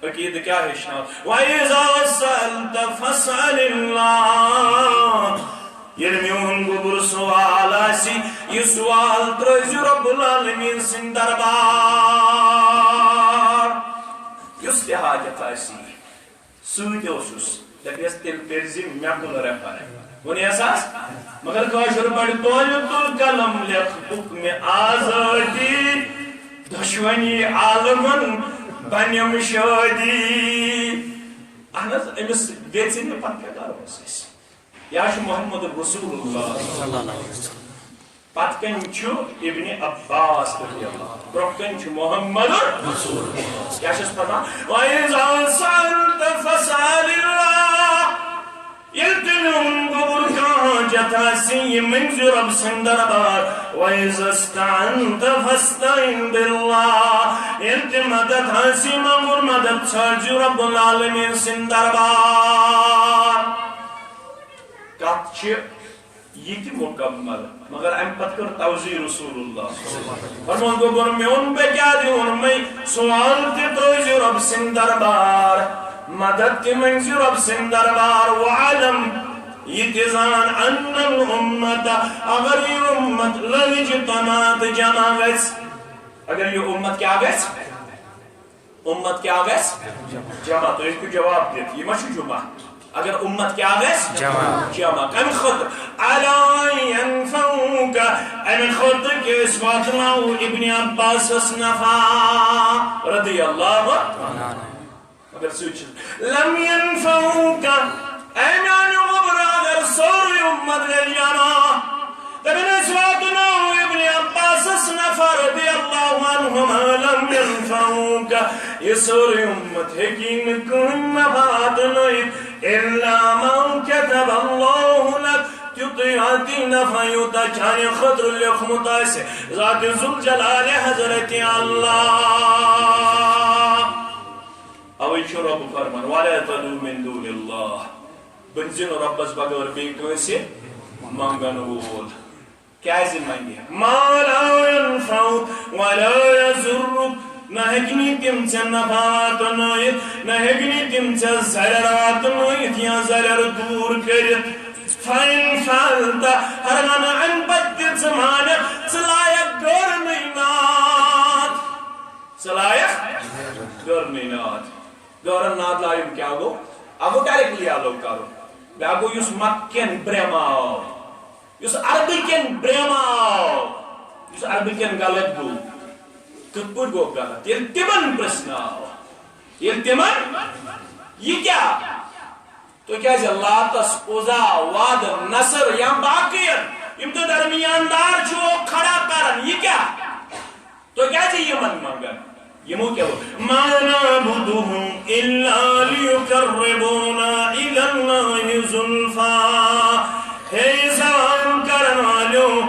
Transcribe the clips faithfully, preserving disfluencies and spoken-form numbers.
عقیدٕ کیٛاہ ہیٚچھناو؟ وَإِذَا سَأَلْتَ فَاسْأَلِ اللَّهَ۔ ییٚلہِ میون گوٚبُر سوال آسہِ، یہِ سوال ترٲوزِ رب العالمین سٕنٛدِ دربار۔ یُس تہِ حاجت آسہِ، سۭتۍ اوسُس، دَپیس تیٚلہِ کٔرزِ مےٚ کُن ریفر۔ ووٚنُس، مگر کٲشُر پٲٹھۍ، تولہِ تُل قلم، لیکھ حُکمِ آزٲدی، دۄشوٕنی عالمن بنیم شٲدی۔ اہن حظ، أمِس ویژِ نہٕ پتہٕ کیٛاہ کرو أسۍ؟ یا چھُ محمد رسول اللہ۔ پتہٕ کَنہِ چھُ ابن عباس رضی اللہ عنہ، برونٛہہ کَنہِ چھُ محمد رسول اللہ۔ کیٛاہ چھُس فرمان؟ وَإِذَا سَأَلْتَ فَاسْأَلِ اللَّهَ۔ ییٚلہِ تہِ میون گوٚبُر کانٛہہ حاجت آسہِ، یہِ مٔنٛگزِ رۄب سٕنٛدِ دربار۔ وَإِذَا اسْتَعَنْتَ فَاسْتَعِنْ بِاللَّهِ۔ ییٚلہِ تہِ مدد آسہِ منٛگُن، مدد ژھٲنٛڈزِ رب العالمین سٕنٛدِ دربار۔ کتھ چھِ یہِ تہِ مکمل، مگر امہِ پتہٕ کٔر توضیح رسول اللہ۔ فرمون گوٚبُر میون، بہٕ کیٛاہ دِوُن مےٚ؟ سوال تہِ ترٲوزِ رۄب سٕنٛدِ دربار، مدد تہِ مٔنٛگزِ رۄب سٕنٛدِ دربار۔ وَاعْلَمْ، یہِ تہِ زان، أَنَّ الْأُمَّةَ، اگر یہِ اُمت لَوِ اجْتَمَعَتْ، جمع گژھِ، اگر یہِ اُمت کیٛاہ گژھِ؟ اُمت کیٛاہ گژھِ؟ جمع۔ تُہۍ ہیٚکِو جواب دِتھ، یہِ ما چھُ جمعہ؟ اگر اُمت کیٛاہ گژھِ؟ جمع۔ جمع۔ کَمہِ خٲطرٕ؟ عَلَىٰ أَن يَنفَعُوكَ، اَمہِ خٲطرٕ کہِ أسۍ واتناوو ابن عباسس نفع رضی اللہ عنہ۔ مگر سُہ چھُ، لَمْ يَنفَعُوكَ، اے میانہِ گوٚبرا، اگر سورُے اُمت گژھِ جمع، تیٚلہِ أسۍ واتناوو ابن عباسس نفع رضی اللہ عنہما، لَمْ يَنفَعُوكَ، یہِ سورُے اُمت ہیٚکی نہٕ کٕہٕنۍ نفع واتنٲیِتھ، إِلَّا مَا كَتَبَ اللَّهُ لَكَ، تیُتُے یوت نفع یوٗتاہ چانہِ خٲطرٕ لیوٚکھمُت آسہِ ذاتِ ذوالجلال حضرت اللہ۔ اوے چھُ رۄب فرمان، وَلَا تَدْعُ مِن دُونِ اللَّهِ، بٔنزِ نہٕ رۄبَس بغٲر بیٚیہِ کٲنٛسہِ منٛگَن وول۔ کیٛازِ منٛگہِ؟ مَا لَا يَنفَعُكَ وَلَا يَضُرُّكَ، نہ ہیٚکہِ نہٕ تِم ژےٚ نفع واتنٲیِتھ، نہ ہیٚکہِ نہٕ تِم ژےٚ ضرر واتنٲیِتھ یا ضرر دوٗر کٔرِتھ۔ فَإِنْ فَعَلْتَ، ہرگاہ نہٕ اَمہِ پتہٕ تہِ ژٕ مانکھ، ژٕ لایکھ غٲرنٕے ناد۔ ژٕ لایکھ غٲرنٕے ناد۔ غٲرن ناد لایُن کیٛاہ گوٚو؟ اَکھ گوٚو directly allow کَرُن۔ بیٛاکھ گوٚو یُس مکہٕ کٮ۪ن برٛہما آو، یُس عربہٕ کٮ۪ن برٛہما آو، یُس عربہٕ کٮ۪ن غلط گوٚو۔ کِتھ پٲٹھۍ گوٚو غلط؟ ییٚلہِ تِمن پرٛژھنہٕ آو، ییٚلہِ تِمن، یہِ کیٛاہ؟ تُہۍ کیٛازِ لاتس، عزا، واد، نصر یا باقین یِم تُہۍ درمیان دار چھِو کھڑا کران، یہِ کیٛاہ؟ تُہۍ کیٛازِ یِمن منٛگان؟ یِمو کیٛاہ ووٚن؟ مَا نَعْبُدُهُمْ إِلَّا لِيُقَرِّبُونَا إِلَى اللَّهِ زُلْفَىٰ۔ ہے زان کرن والیو،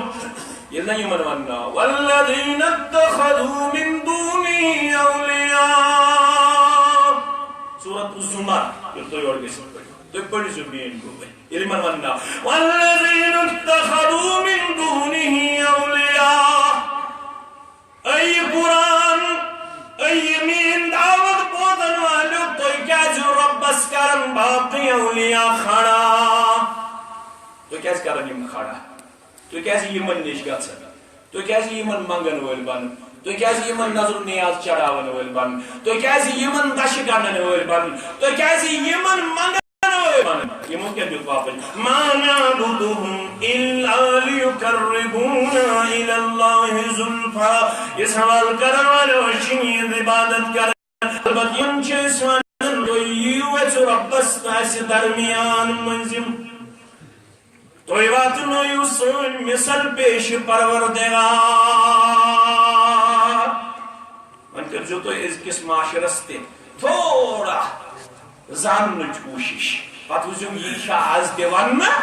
ییٚلہِ نہ یِمن وننہٕ آو، وَالَّذِينَ اتَّخَذُوا مِن دُونِهِ أَوْلِيَاءَ۔ سورۃ الزمر، ییٚلہِ تُہۍ یورٕ گٔژھِو پٔرِو، تُہۍ پٔرِو زِ میٲنۍ گوٚو۔ ییٚلہِ یِمن وننہٕ آو، وَالَّذِينَ اتَّخَذُوا مِن دُونِهِ أَوْلِيَاءَ۔ اے یہِ قرآن، اے یہِ میٲنۍ دعوت بوزن والیو، تُہۍ کیٛازِ رۄبس کران باقٕے اولیاء کھڑا؟ تُہۍ کیٛازِ کران یِم کھڑا؟ تُہۍ کیٛازِ یِمن نِش گژھان؟ تُہۍ کیٛازِ یِمن منگن وٲلۍ بنان؟ تُہۍ کیٛازِ یِمن نظر و نیاز چڑھاون وٲلۍ بنان؟ تُہۍ کیٛازِ یِمن دشہِ گنڈن وٲلۍ بنان؟ تُہۍ کیٛازِ یِمن منگن وٲلۍ بنان؟ یِمو کیٛاہ دیُت واپس؟ مَا نَعْبُدُهُمْ إِلَّا لِيُقَرِّبُونَا إِلَى اللَّهِ زُلْفَىٰ۔ یہِ سوال کرن والٮ۪و، أسۍ چھِنہٕ یِہٕنٛز عبادت کران۔ البتہ یِمن چھِ أسۍ ونان، تُہۍ یِیِو اَسہِ رۄبس تہٕ اَسہِ درمیان منٛز یِم۔ تُہۍ واتنٲیِو سٲنۍ مثل پیش پروردگار۔ وۄنۍ کٔرۍزیو تُہۍ أزکِس معاشرس تہِ تھوڑا زاننٕچ کوٗشِش۔ پتہٕ وٕچھِو، یہِ چھا از تہِ وننہٕ؟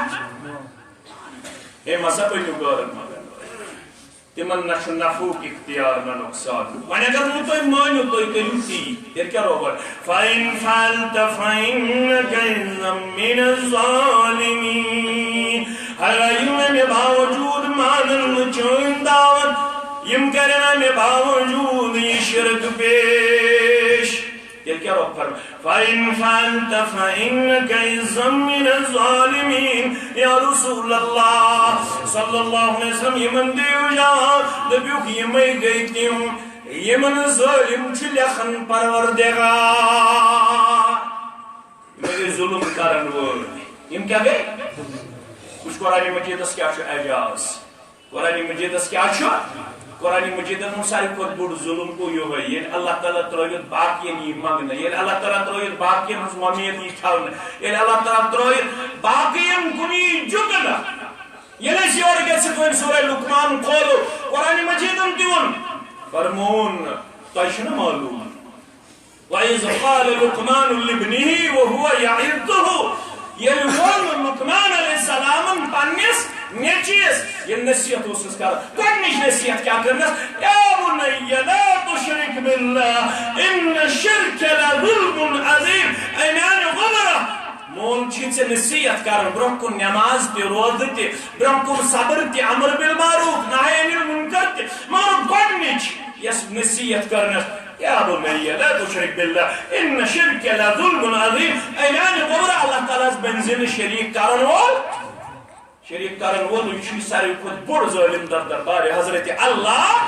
ہے، مہ سا بٔنِو غٲرن مگر۔ تِمن نہ چھُ نفعُک اختیار نہ نۄقصانُک۔ وۄنۍ اگر نہٕ تُہۍ مٲنِو، تُہۍ کٔرِو تی، تیٚلہِ کیٛاہ روبر؟ فَإِنْ فَعَلْتَ فَإِنَّكَ إِذًا مِنَ الظَّالِمِينَ۔ ہرگاہ یِم اَمہِ باوجوٗد مانن نہٕ چٲنۍ دعوت، یِم کرن اَمہِ باوجوٗد یہِ شرک پیش۔ تیٚلہِ کیٛاہ رۄب فرمایہِ؟ فَإِنْ فَعَلْتَ فَإِنَّكَ إِذًا مِنَ الظَّالِمِينَ۔ یا رسول اللہ صلی اللہ علیہ وسلم، یِمن دِیِو جواب، دٔپِوکھ، یِمے گٔے تِم، یِمن ظٲلِم چھِ لیکھان پروردگار۔ یِمے گٔے ظُلُم کرن وٲلۍ۔ یِم کیٛاہ گٔے؟ وٕچھ، قرآن مجیدس کیٛاہ چھُ اعجاز۔ قرآن مجیدس کیٛاہ چھُ؟ قرآن مجیدن ہُنٛد ساروی کھۄتہٕ بوٚڑ ظُلُم گوٚو یِہوٚے، ییٚلہِ اللہ تعالیٰ ترٲوِتھ باقین یی منٛگنہٕ، ییٚلہِ اللہ تعالیٰ ترٲوِتھ باقین ہٕنٛز وۄمید یی تھاونہٕ، ییٚلہِ اللہ تعالیٰ ترٲوِتھ باقین کُن یی جُکنہٕ۔ ییٚلہِ أسۍ یورٕ گٔژھِتھ وۄنۍ سورہ لقمان کھولو، قرآن مجیدن تہِ ووٚن، فرمووُن، تۄہہِ چھُنہٕ معلوٗم؟ وَإِذْ قَالَ لُقْمَانُ لِابْنِهِ وَهُوَ يَعِظُهُ۔ ییٚلہِ ووٚن لقمان علیہ السلامن پننِس نیٚچوِس، ییٚلہِ نصیحت اوسُس کران، گۄڈٕنِچ نصیحت کیٛاہ کٔرنَس؟ يَا بُنَيَّ لَا تُشْرِكْ بِاللَّهِ إِنَّ الشِّرْكَ لَظُلْمٌ عَظِيمٌ۔ اے میانہِ وۄبرہ، مول چھُے ژےٚ نصیحت کران، برونٛہہ کُن نماز تہِ، روزٕ تہِ، برونٛہہ کُن صبر تہِ، امر بالمعروف، نہی عن المنکر تہِ، مگر گۄڈٕنِچ یۄس نصیحت کٔرنَس، يَا بُنَيَّ لَا تُشْرِكْ بِاللَّهِ إِنَّ الشِّرْكَ لَظُلْمٌ عَظِيمٌ۔ اے میانہِ وۄبرہ، اللہ تعالیٰ ہس بٔنۍ زِ نہٕ شریٖک کرن وول۔ شریٖک کرن وول، یہِ چھُ ساروی کھۄتہٕ بوٚڑ ظٲلِم در دربارِ حضرت اللہ۔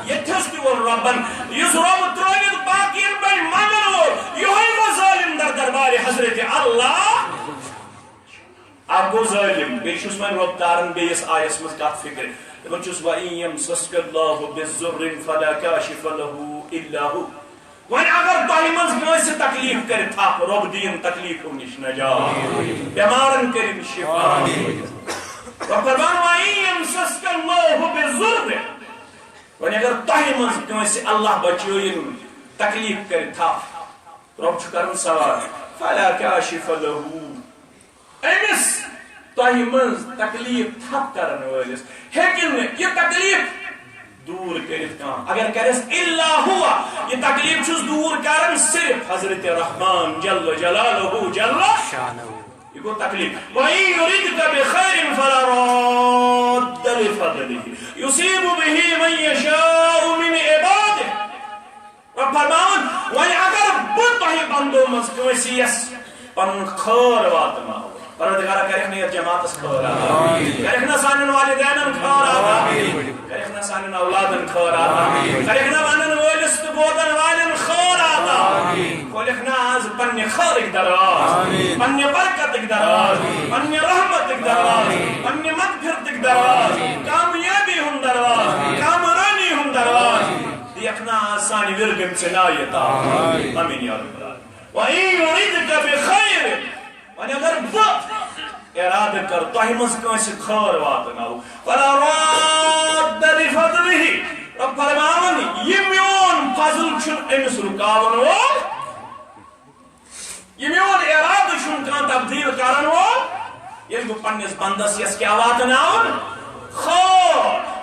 ییٚتہِ تھَس تہِ ووٚن رۄبن، یُس رۄب ترٲوِتھ باقین بٔنۍ منگن وول، یِہوٚے گوٚو ظٲلِم در دربارِ حضرت اللہ۔ اکھ گوٚو ظٲلِم، بیٚیہِ چھُس وۄنۍ رۄب تاران بیٚیِس آیس منٛز کتھ فِکرِ۔ دپان چھُس، وَإِن يَمْسَسْكَ اللَّهُ بِضُرٍّ فَلَا كَاشِفَ لَهُ إِلَّا هُوَ۔ وۄنۍ اگر تۄہہِ منٛز کٲنٛسہِ تکلیف کرِ تھپھ، رۄب دِیِن تکلیفو نِش نجات، بٮ۪مارن کٔرِن شفا۔ رۄب فرمان، وَإِن يَمْسَسْكَ اللَّهُ بِضُرٍّ۔ وۄنۍ اگر تۄہہِ منٛز کٲنٛسہِ اللہ بچٲیِن، تکلیف کرِ تھپھ، رۄب چھُ کران سوال، فَلَا كَاشِفَ لَهُ۔ أمِس تۄہہِ منٛز تکلیف تھپھ کرن وٲلِس ہیٚکہِ نہٕ یہِ تکلیف دوٗر کٔرِتھ کانٛہہ۔ اگر کرٮ۪س إِلَّا هُوَ، یہِ تکلیف چھُس دوٗر کران صرف حضرت رحمان جل جلالہ جل۔ شانہ۔ یہِ گوٚو تکلیف۔ وَإِن يُرِدْكَ بِخَيْرٍ فَلَا رَادَّ لِفَضْلِهِ يُصِيبُ بِهِ مَن يَشَاءُ مِنْ عِبَادِهِ۔ رۄب فرماوان، وۄنۍ اگر بہٕ تۄہہِ بندو منٛز کٲنٛسہِ یَس پنُن خٲر واتناوٕ، پروردگارا، کَرٮ۪کھ نہٕ یَتھ جماعتس خٲر عطا، کَرٮ۪کھ نہ سانٮ۪ن والدینن خٲر عطا، کَرٮ۪کھ نہ سانٮ۪ن اولادن خٲر عطا، کَرٮ۪کھ نہ وَنن وٲلِس تہٕ بوزن والٮ۪ن خٲر عطا، کھولٮ۪کھ نہ آز پننہِ خٲرٕکۍ دروازٕ، پننہِ برکتٕکۍ دروازٕ، پننہِ رحمتٕکۍ دروازٕ، پننہِ مغفرتٕکۍ دروازٕ، کامیٲبی ہُنٛد دروازٕ، کامرٲنی ہُنٛد دروازٕ۔ دِیَکھ نا آز سانہِ وِرگن ژےٚ نایہِ تام۔ آمین یا رب العالمین۔ وَإِن يُرِدْكَ بِخَيْرٍ۔ وۄنۍ اگر بہٕ اِرادٕ کَرٕ تۄہہِ منٛز کٲنٛسہِ خٲر واتناوُن، فَلَا رَادَّ لِفَضْلِهِ۔ رۄب فرماوان، یہِ میون فضل چھُنہٕ أمِس رُکاوَن وول۔ یہِ میون اِرادٕ چھُنہٕ کانٛہہ تبدیٖل کرن وول۔ ییٚلہِ بہٕ پننِس بندس یژھٕ کیٛاہ واتناوُن؟ خٲر۔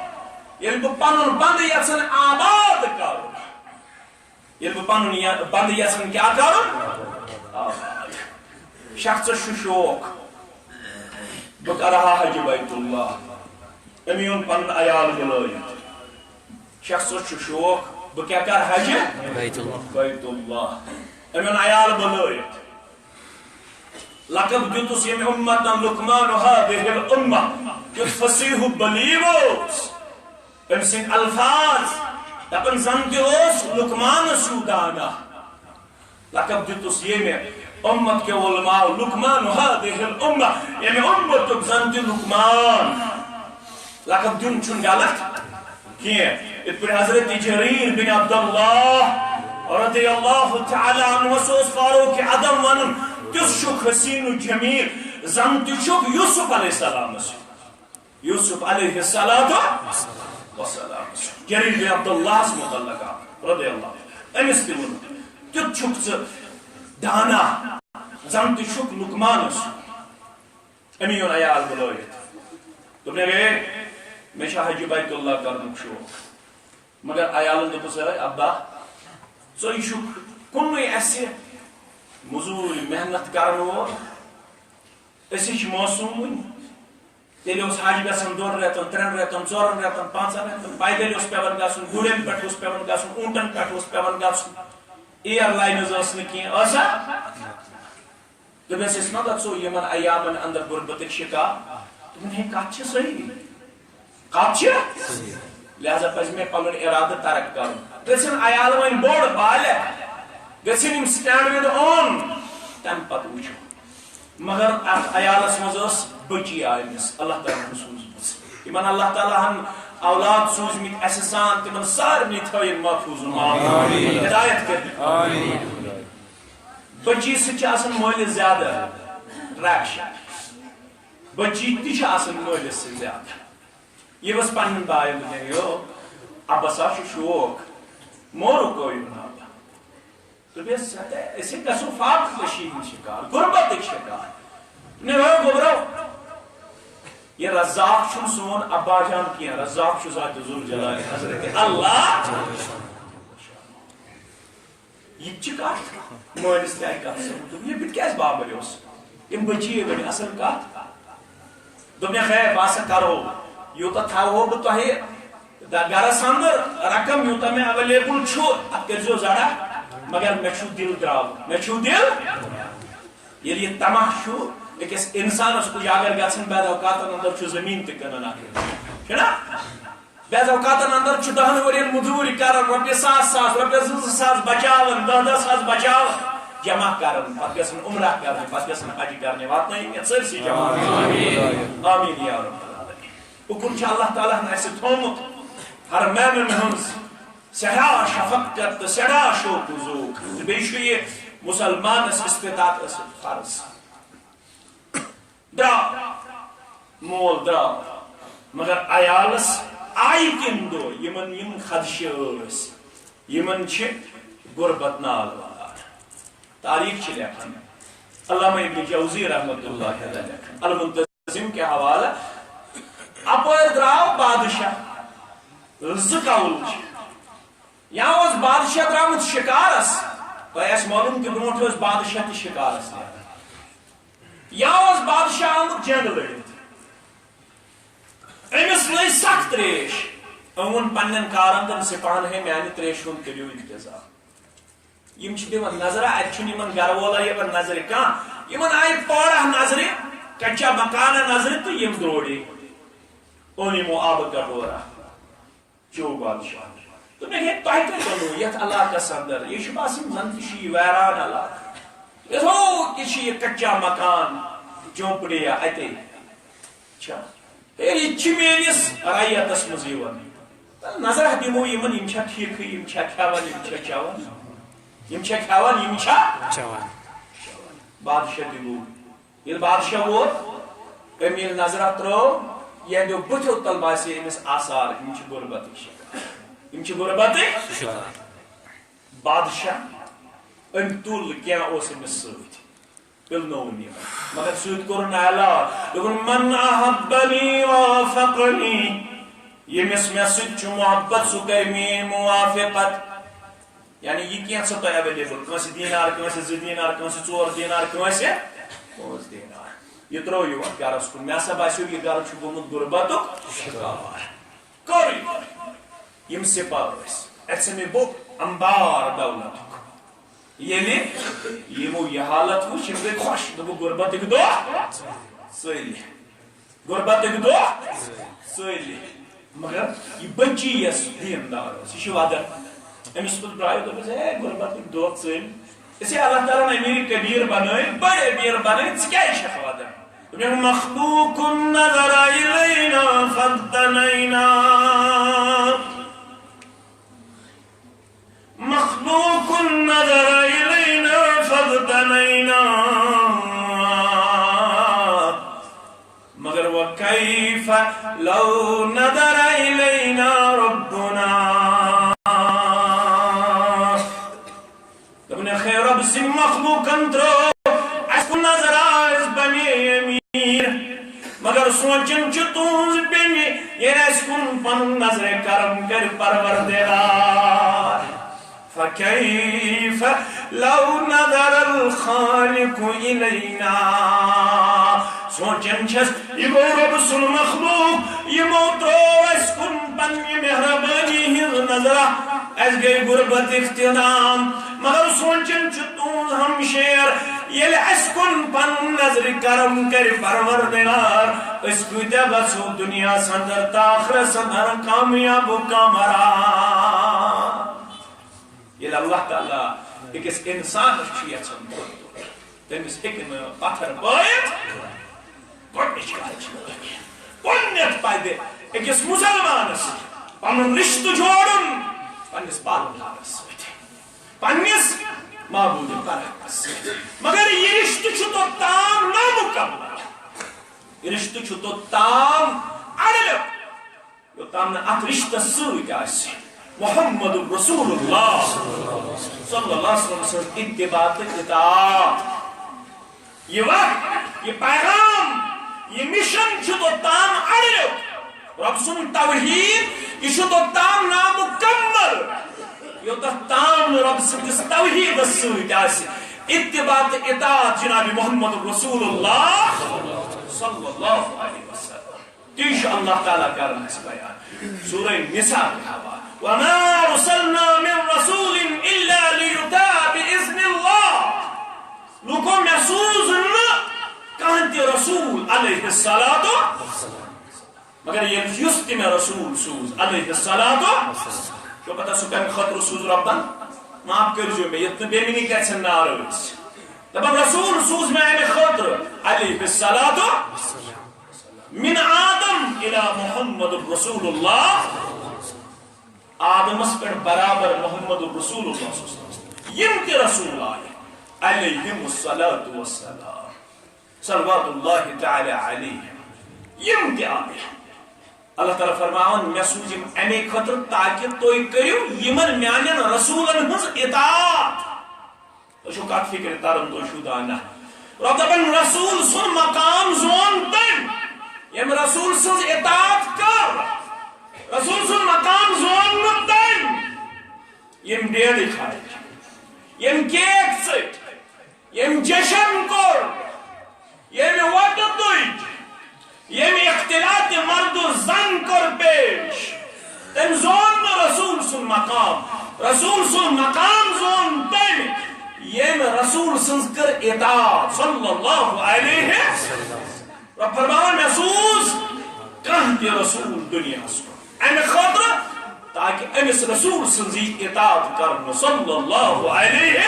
ییٚلہِ بہٕ پنُن بندٕ یژھن آباد کرُن۔ ییٚلہِ بہٕ پنُن یہِ بندٕ یژھن کیٛاہ کرُن؟ آباد۔ شخصس چھُ شوق، بہٕ کرٕ ہا حج بیت اللہ۔ أمۍ اوٚن پنُن عیال بُلٲوِتھ۔ شخصس چھُ شوق، بہٕ کیٛاہ کرٕ حج؟ بیت اللہ۔ بیت اللہ۔ أمۍ اوٚن عیال بُلٲوِتھ۔ لقب دیُتُس ییٚمہِ اُمتن لقمان هذه الأمة۔ کیُتھ فصیح و بلیغ اوس أمۍ سٕنٛدۍ الفاظ۔ دپان زن تہِ اوس لقمانس ہیوٗ دانا۔ لقب دیُتُس ییٚمہِ اُمت کیو علماء لقمان هذه الأمة، ییٚمہِ اُمتُک زن تہِ لقمان۔ لقب دیُن چھُنہٕ غلط کینٛہہ۔ یِتھ پٲٹھۍ حضرت جریر بن عبداللہ رضی اللہ تعالیٰ عنہ اوس فاروق اعظم ونان، تیُتھ چھُکھ حسین و جمیل، زن تہِ چھُکھ یوسف علیہ السلامس۔ یوسف علیہ الصلوۃ والسلام۔ جریر بن عبداللہس متعلق آو رضی اللہ عنہ۔ أمِس تہِ ووٚن، تیُتھ چھُکھ ژٕ دانا، زن تہِ چھُکھ لقمانس۔ أمی اوٚن عیال بُلٲوِتھ۔ دوٚپُن، ہے، مےٚ چھُ حج بیت اللہ کرنُک شوق۔ مگر عیالن دوٚپُس، ہے ابا، ژٕے چھُکھ کُنُے اَسہِ مٔزوٗرۍ محنت کرن وول۔ أسۍ چھِ معصوٗمٕے۔ تیٚلہِ اوس حج گژھان دۄن رٮ۪تن، ترٛٮ۪ن رٮ۪تن، ژورن رٮ۪تن، پانٛژن رٮ۪تن، پیدل اوس پٮ۪وان گژھُن، گُرٮ۪ن پٮ۪ٹھ اوس پٮ۪وان گژھُن، اوٗنٹن پٮ۪ٹھ اوس پٮ۪وان گژھُن۔ ایئر لائنز ٲس نہٕ کینٛہہ، ٲسا؟ دوٚپمَس، أسۍ ما گژھو یِمن ایامن اندر غربتٕکۍ شکار؟ دوٚپُن، ہے، کتھ چھِ صحیح؟ کتھ چھِ؟ لہذا پزِ مےٚ پنُن ارادٕ ترک کرُن۔ گٔژھِن عیال وۄنۍ بوٚڑ بالغ، گٔژھِن یِم standard on، تمہِ پتہٕ وٕچھو۔ مگر اتھ عیالس منٛز ٲس بٔچی، آیہِ أمِس اللہ تعالیٰ ہن سوٗزمٕژ۔ یِمن اللہ تعالیٰ ہن اولاد سوٗزمٕتۍ اسہِ سان، تِمن سارنٕے تھٲیِن محفوظ و معاف، ہدایت کٔرِتھ۔ بچی سۭتۍ چھِ آسان مٲلِس زیادٕ اٹریکشن۔ بچی تہِ چھِ آسان مٲلِس سۭتۍ زیادٕ۔ یہِ اوس پننٮ۪ن بایَن دوٚپمَے، یو، اَبَس ہا چھُ شوق، مورُکھ گوٚو یہِ ناو۔ دوٚپمَس، ہتے، أسۍ ہے گژھو فاقہٕ کشی ہُنٛد شکار، غربتٕکۍ شکار۔ دوٚپمَے، ہو گوٚبرو، یہِ رزاق چھُنہٕ سون ابا جان کینٛہہ، رزاق چھُ ذات ذوالجلال حضرت اللہ۔ یہِ تہِ چھِ کتھ۔ مٲلِس تہِ آیہِ کتھ سمجھ۔ دوٚپُن، یہِ بہٕ تہِ کیازِ بابر اوس؟ یِم بچی یہِ ؤنۍ اصل کتھ۔ دوٚپُن، خیر، بہٕ ہسا کرو، یوٗتاہ تھاوہو بہٕ تۄہہِ د-، گرس اندر رقم، یوٗتاہ مےٚ اویلیبل چھُ، اتھ کٔرۍزیو زڑا، مگر مےٚ چھُ دِل درٛاو، مےٚ چھُ دِل۔ ییٚلہِ یہِ طمع چھُ أکِس انسانس اجاگر گژھان، بعض اوقاتن اندر چھُ زٔمیٖن تہِ کٕنان اکھ انسان، چھُنہ؟ بعض اوقاتن اندر چھُ دہن ؤرین مزوٗرۍ کران، رۄپیہِ ساس ساس، رۄپیہِ زٕ زٕ ساس بچاوان، دہ دہ ساس بچاوان، جمع کران، پتہٕ گژھان عمرہ کرنہِ، پتہٕ گژھان حج کرنہِ، واتنٲیِن یتھ سٲرسٕے جماعتس۔ آمین یا رب العالمین۔ اُکُن چھُ اللہ تعالیٰ ہن اسہِ تھوٚومُت حرمینن ہٕنٛز سٮ۪ٹھاہ شفقت تہٕ سٮ۪ٹھاہ شوق و ذوق۔ تہٕ بیٚیہِ چھُ یہِ مُسلمانس استطاعت ٲسِتھ فرض۔ درٛاو، مول درٛاو، مگر عیالس آیہِ تِم دۄہ، یِمن یِم خدشہٕ ٲسۍ، یِمن چھِ غربت نال وار۔ تاریخ چھِ لیکھان، علامہ ابن جوزی رحمتہ اللہ علیہ لیکھان، المنتظم کہِ حوالہٕ، اپٲرۍ درٛاو بادشاہ، زٕ قول چھِ۔ یا اوس بادشاہ درٛامُت شِکارس، تۄہہِ آسہِ معلوم کہِ برونٛٹھ اوس بادشاہ تہِ شِکارس نیران۔ یا اوس بادشاہ آمُت جنگ لٔڑِتھ۔ أمِس لٔج سخ ترٛیش۔ أمۍ ووٚن پننٮ۪ن کارن تہٕ سپاہن، ہے، میانہِ ترٛیشہِ ہُنٛد کٔرِو انتظام۔ یِم چھِ دِوان نظرہ، اتہِ چھُنہٕ یِمن گرٕ وولا یِوان نظرِ کانٛہہ۔ یِمن آیہِ پورہ نظرِ، کچا مکانہ نظرِ تہٕ یِم درٛوڑے۔ اوٚن یِمو آبہٕ کٹورا۔ چیوٚو بادشاہ۔ دوٚپُن، ہے، تۄہہِ کتہِ بنوو یتھ علاقس اندر؟ یہِ چھُ باسان زن تہِ چھُ یہِ ویران علاقہٕ۔ یتھو تہِ چھُ یہِ کچا مکان، جھونپڑے یا اتے چھا۔ ہے، یہِ تہِ چھِ میٲنِس رعیتس منٛز یِوان۔ نظرہ دِمو یِمن، یِم چھا ٹھیٖکھٕے، یِم چھا کھٮ۪وان، یِم چھا چٮ۪وان، یِم چھا کھٮ۪وان، یِم چھا چٮ۪وان۔ بادشاہ تہِ گوٚو۔ ییٚلہِ بادشاہ ووت، أمۍ ییٚلہِ نظرہ ترٲو، یِہنٛدیو بُتھیو تل باسے أمِس آثار، یِم چھِ غربتٕکۍ شکار۔ یِم چھِ غربتٕکۍ۔ بادشاہ، أمۍ تُل کینٛہہ اوس أمِس سۭتۍ، پِلنووُن یہِ۔ مگر سۭتۍ کوٚرُن اعلان، دوٚپُن، "من احبنی وافقنی"، ییٚمِس مےٚ سۭتۍ چھُ محبت، سُہ کرِ میٲنۍ موافقت۔ یعنی یہِ کینٛہہ ژھا تۄہہِ اویلیبل، کٲنٛسہِ دینار، کٲنٛسہِ زٕ دینار، کٲنٛسہِ ژور دینار، کٲنٛسہِ پانٛژھ دینار۔ یہِ ترٛٲوِو اَتھ گرس کُن۔ مےٚ ہسا باسیو، یہِ گرٕ چھُ گوٚمُت غربتُک شکار۔ کوٚر یہِ۔ یِم سپاہ ٲسۍ، اَتہِ سا مےٚ بوٚڑ انبار دولتُک۔ ییٚلہِ یِمو یہِ حالت وٕچھ، یِم گٔے خۄش، دوٚپُکھ، "غربتٕکۍ دۄہ ژٔلۍ۔" غربتٕکۍ دۄہ ژٔلۍ۔ مگر یہِ بچی یۄس دیندار ٲس، یہِ چھِ ودان۔ أمِس تُل برٛایو، دوٚپُس، "ہے، غربتٕکۍ دۄہ ژٔلۍ۔ أسۍ ہے اللہ تعالیٰ ہن امیر کبیر بنٲے، بٔڑۍ امیر بنٲے، ژٕ کیٛازِ چھکھ ودان؟" دوٚپُن، "مخلوق نظر الینا فاقتنینا۔" مخلوق نظر الینا فاقتنینا۔ مگر وکیف لو نظر الینا ربنا۔ دوٚپُن، خیر، رب سٕنٛدۍ مخلوقن ترٲو اَسہِ کُن نظر، أسۍ بنے امیر۔ مگر سونٛچان چھِ تُہٕنٛز بیٚنہِ، ییٚلہِ اَسہِ کُن پنُن نظرِ کرم کرِ پروردگار۔ فکیف لو نظر الخالق الینا۔ سونٛچان چھَس، یہِ گوٚو رب سُنٛد مخلوق، یِمو ترٲو اَسہِ کُن پننہِ مہربٲنی ہٕنٛز نظرہ۔ اسہِ گٔے غربت اختتام، مگر سونٛچان چھُ تُہُنٛد ہمشیر، ییٚلہِ اسہِ کُن پنُن نظرِ کرم کرِ پروردگار، أسۍ کۭتیاہ گژھو دُنیاہس اندر تہٕ ٲخرس اندر کامیاب و کامران۔ ییٚلہِ اللہ تعالیٰ أکِس انسانس چھُ یژھان تٔمِس ہیٚکہِ نہٕ پتھر بٲیِتھ۔ گۄڈٕنِچ کتھ چھِ، گۄڈٕنٮ۪تھ پزِ أکِس مُسلمانس پنُن رشتہٕ جوڑُن پننِس پالن ہارس سۭتۍ، پننِس معبود برحقس سۭتۍ۔ مگر یہِ رشتہٕ چھُ توٚتام نامُکمل، یہِ رشتہٕ چھُ توٚتام اڑٕ یوٚتام نہٕ اتھ رشتس سۭتۍ آسہِ محمد رسول اللہ صلی اللہ علیہ وسلم سٕنٛز اتباع تہٕ اطاعت۔ یہِ وقت، یہِ پیغام، یہِ مشن چھُ توٚتام اڑریو۔ رب سُنٛد توحید، یہِ چھُ توٚتام نامُکمل، یوٚتتھ تام نہٕ رب سٕنٛدِس توحیدس سۭتۍ آسہِ اتباع تہٕ اطاعت جناب محمد رسول اللہ صلی اللہ علیہ وسلم۔ تی چھُ اللہ تعالیٰ کران اَسہِ بیان۔ سورہ نساء کہِ حوالہٕ، "وما ارسلنا من رسول الا لیطاع باذن اللہ۔" لوٗکو، مےٚ سوٗز نہٕ کانٛہہ تہِ رسول علیہ الصلوۃ، مگر ییٚلہِ یُس تہِ مےٚ رسول سوٗز علیہ الصلوۃ، چھو پتہ سُہ کمہِ خٲطرٕ سوٗز رۄبن؟ معاف کٔرۍزیو مےٚ، یتھ نہٕ بیٚیہِ مِنی گژھن ناراض۔ دپان، رسول سوٗز مےٚ امہِ خٲطرٕ علیہ الصلوۃ، من آدم الی محمد رسول اللہ، آدمس پٮ۪ٹھ برابر محمد رسول اللہ صلی اللہ علیہ وسلم۔ یِم تہِ رسول آیہِ، علیہم الصلوۃ والسلام، صلوات اللہ تعالی علیہم، یِم تہِ آیہِ۔ اللہ تعالیٰ فرماوان، مےٚ سوٗز یِم امے خٲطرٕ تاکہِ تُہۍ کٔرِو یِمن میانٮ۪ن رسولن ہٕنٛز اطاعت۔ تُہۍ چھِو کتھ فکرِ تران، تُہۍ چھِو دانہ۔ رۄب دپان، رسول سُنٛد مقام زون تٔمۍ، ییٚمۍ رسول سٕنٛز اطاعت کٔر۔ رسول سُنٛد مقام زون نہٕ تٔمۍ، ییٚمۍ ڈیڈٕ کھاے، ییٚمۍ کیک ژٔٹۍ، ییٚمۍ جشن کوٚر، ییٚمۍ وۄٹہٕ تُج، ییٚمۍ اختلاط مرد و زن کوٚر پیش، تٔمۍ زون نہٕ رسول سُنٛد مقام۔ رسول سُنٛد مقام زون تٔمۍ، ییٚمۍ رسول سٕنٛز کٔر اطاعت صلی اللہ علیہ وسلم۔ رۄب فرماوان، مےٚ سوٗز کانٛہہ تہِ رسول دُنیاہس کُن۔ امہِ خٲطرٕ تاکہِ أمِس رسول سٕنٛزٕے اطاعت کرنہٕ صلی اللہ علیہ۔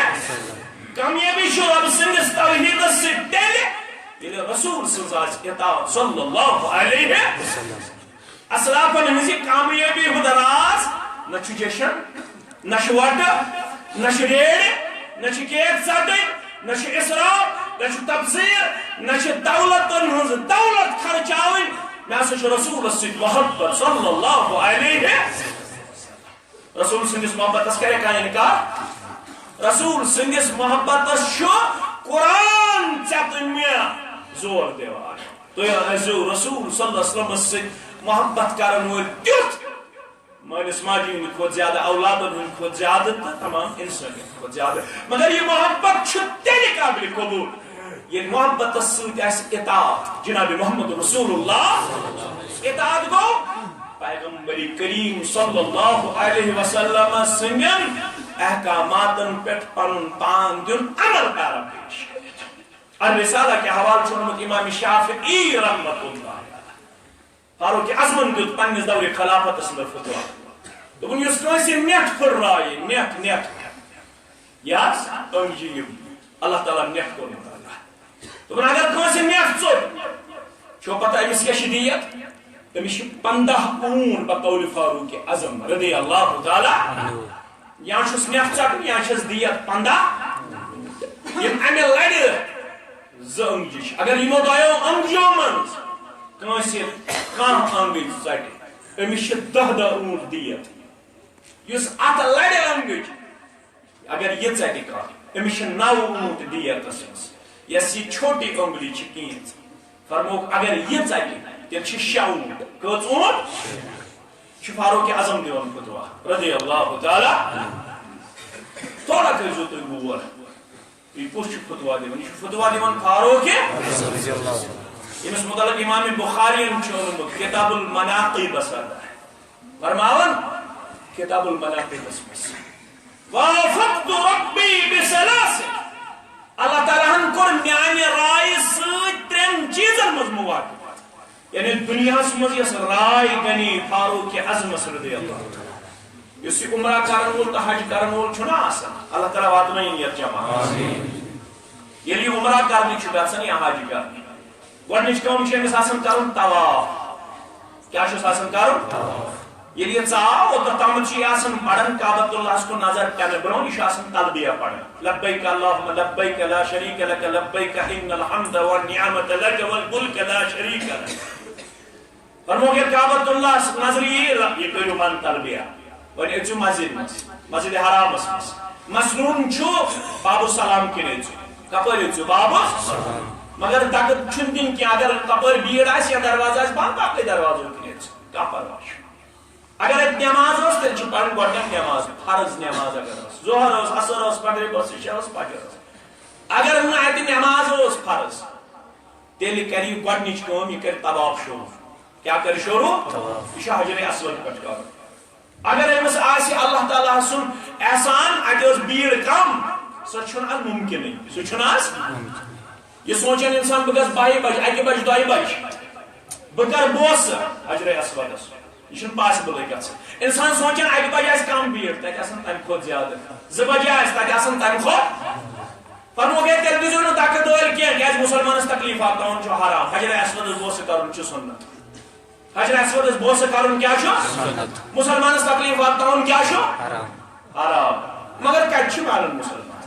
کامیٲبی چھِ رۄب سٕنٛدِس توحیٖدس سۭتۍ تیٚلہِ، ییٚلہِ رسول سٕنٛز آسہِ اطاعت صلی اللہ علیہ۔ اسلافن ہٕنٛزِ کامیٲبی ہُنٛد راز نہ چھُ جشن، نہ چھُ وۄٹہٕ، نہ چھُ ریڑِ، نہ چھُ کیک ژٹٕنۍ، نہ چھُ اسراف، نہ چھُ تبذیر، نہ چھِ دولتن ہٕنٛز دولت خرچاوٕنۍ۔ مےٚ ہسا چھُ رسولس سۭتۍ محبت صلی اللہ علیہ۔ رسول سٕنٛدِس محبتس کرِ کانٛہہ انکار؟ رسول سٕنٛدِس محبتس چھُ قرآن ژےٚ تہٕ مےٚ زور دِوان۔ تُہۍ ٲسۍزیو رسول صلی اللہ علیہ وسلمس سۭتۍ محبت کرن وٲلۍ تیُتھ مٲلِس ماجہِ ہٕنٛدِ کھۄتہٕ زیادٕ، اولادن ہٕنٛدِ کھۄتہٕ زیادٕ تہٕ تمام انسٲنیت کھۄتہٕ زیادٕ۔ مگر یہِ محبت چھُ تیٚلہِ قابلِ قبول، ییٚلہِ محبتس سۭتۍ آسہِ اطاعت جناب محمد رسول اللہ۔ اطاعت گوٚو پیغمبر کریم صلی اللہ علیہ وسلم سٕنٛدٮ۪ن احکاماتن پٮ۪ٹھ پنُن پان دیُن عمل کران پیش کٔرِتھ۔ الرسالہ کہِ حوالہٕ چھُ ووٚنمُت امام شافعی رحمۃ اللہ۔ فاروق اعظمن دیُت پننِس دورِ خلافتس اندر فتوا۔ دوٚپُن، یُس کٲنٛسہِ نٮ۪تھ پھٕٹرایہِ، نٮ۪تھ، نٮ۪تھ، یہِ حظ أنٛگجہِ یِم، اللہ تعالیٰ ہن نٮ۪تھ کوٚرمُت۔ دوٚپُن، اگر کٲنٛسہِ نٮ۪تھ ژوٚٹ، چھو پتہ أمِس کیٛاہ چھِ دیت؟ أمِس چھِ پنٛداہ اوٗنٹ بقول فاروق اعظم رضی اللہ تعالیٰ۔ یا چھُس نٮ۪تھ ژٹُن، یا چھَس دیت پنٛداہ۔ یِم امہِ لڑِ زٕ أنٛگجہِ چھِ۔ اگر یِمو دۄیو أنٛگجو منٛز کٲنٛسہِ کانٛہہ أنٛگٕج ژٹہِ، أمِس چھِ دَہ دَہ اوٗنٹ دیت۔ یُس اتھ لڑِ أنٛگٕج، اگر یہِ ژٹہِ کانٛہہ، أمِس چھِ نَو اوٗنٹ دیتس منٛز۔ یۄس یہِ چھوٹی أنٛگلی چھِ کینٛژ، فرمووُکھ، اگر یہِ ژٹہِ، تیٚلہِ چھِ شےٚ اوٗنٹ۔ کٔژ اوٗنٹ؟ چھُ فاروق اعظم دِوان فتوا، رضی اللہ تعالیٰ۔ تھوڑا کٔرۍزیو تُہۍ غور۔ یہِ کُس چھُ فتوا دِوان؟ یہِ چھُ فتوا دِوان فاروق، ییٚمِس متعلق امام بخاری ین چھُ ووٚنمُت کتاب المناقبس اندر۔ فرماوان، کتاب المناقبس منٛز، "وافقت ربی بثلاث"، اللہ تعالیٰ ہن کوٚر میانہِ رایہِ سۭتۍ ترٛٮ۪ن چیٖزن منٛز موافقت۔ یعنی دُنیاہس منٛز یۄس راے بنی فاروق اعظمس رضی اللہ عنہ، یُس یہِ عمرہ کرن وول تہٕ حج کرن وول چھُنہ آسان، اللہ تعالیٰ واتنٲیِن یتھ جمع۔ ییٚلہِ یہِ عمرہ کرنہِ چھُ گژھان یا حج کرنہِ، گۄڈٕنِچ کٲم چھِ أمِس آسان کرُن طواف۔ کیٛاہ چھُس آسان کرُن؟ ییٚلہِ یہِ ژاو، اوٚتتھ تامَتھ چھُ یہِ آسان پران کعبۃ اللہَس کُن نظر پٮ۪نہٕ برٛونٛہہ، یہِ چھُ آسان تلبیہ پران، "لبیک اللہم لبیک لا شریک لک لبیک ان الحمد والنعمۃ لک والملک لا شریک لک۔" فرمووُکھ، ییٚلہِ کعبۃ اللہَس نظرِ یی، یہِ کٔرِو من تلبیہ۔ وۄنۍ أژِو مسجد منٛز، مسجد حرامس منٛز۔ مسنون چھُ باب السلام کِنۍ أژِو۔ کپٲرۍ أژِو؟ باب السلام۔ مگر دکہٕ چھُنہٕ دِنۍ کینٛہہ، اگر تپٲرۍ بھیڑ آسہِ یا دروازٕ آسہِ بنٛد، باقٕے دروازو کِنۍ أژِو، کانٛہہ پرواے چھُنہٕ۔ اگر اَتہِ نٮ۪ماز ٲس، تیٚلہِ چھِ پرٕنۍ گۄڈٕنٮ۪تھ نٮ۪ماز، فرض نٮ۪ماز اگر ٲس، ظہر ٲس، عصر ٲس، مغرب ٲس، عشاء ٲس، فجر ٲس۔ اگر نہٕ اَتہِ نٮ۪ماز ٲس فرض، تیٚلہِ کرِ یہِ گۄڈٕنِچ کٲم، یہِ کرِ طواف شروع۔ کیٛاہ کرِ شروع؟ طواف۔ یہِ چھُ حجر اسود پٮ۪ٹھ کرُن۔ اگر أمِس آسہِ اللہ تعالیٰ سُنٛد احسان، اَتہِ ٲس بھیڑ کم، سۄ چھُنہٕ اَتھ مُمکِنٕے، سُہ چھُنہٕ اَز۔ یہِ سونٛچان اِنسان، بہٕ گژھٕ باہہِ بجہِ، اَکہِ بجہِ، دۄیہِ بجہِ، بہٕ کرٕ بوسہٕ حجر اسودس، یہِ چھُنہٕ پاسبلٕے گژھان۔ اِنسان سونٛچان، اَکہِ بجہِ آسہِ کم بھیڑ، تَتہِ آسن تَمہِ کھۄتہٕ زیادٕ، زٕ بجہِ آسہِ، تَتہِ آسن تَمہِ کھۄتہٕ۔ فرمووُکھ، ہے، تیٚلہِ دیٖزیو نہٕ دکہٕ دٲلۍ کینٛہہ، کیٛازِ مُسلمانس تکلیف واتناوُن چھُ حرام، حجر اسودس بوسہٕ کرُن چھُ سُنت۔ حجر اسودس بوسہٕ کرُن کیٛاہ چھُ؟ سُنت۔ مُسلمانس تکلیف واتناوُن کیٛاہ چھُ؟ حرام۔ حرام۔ مگر کتہِ چھِ مانان مُسلمان؟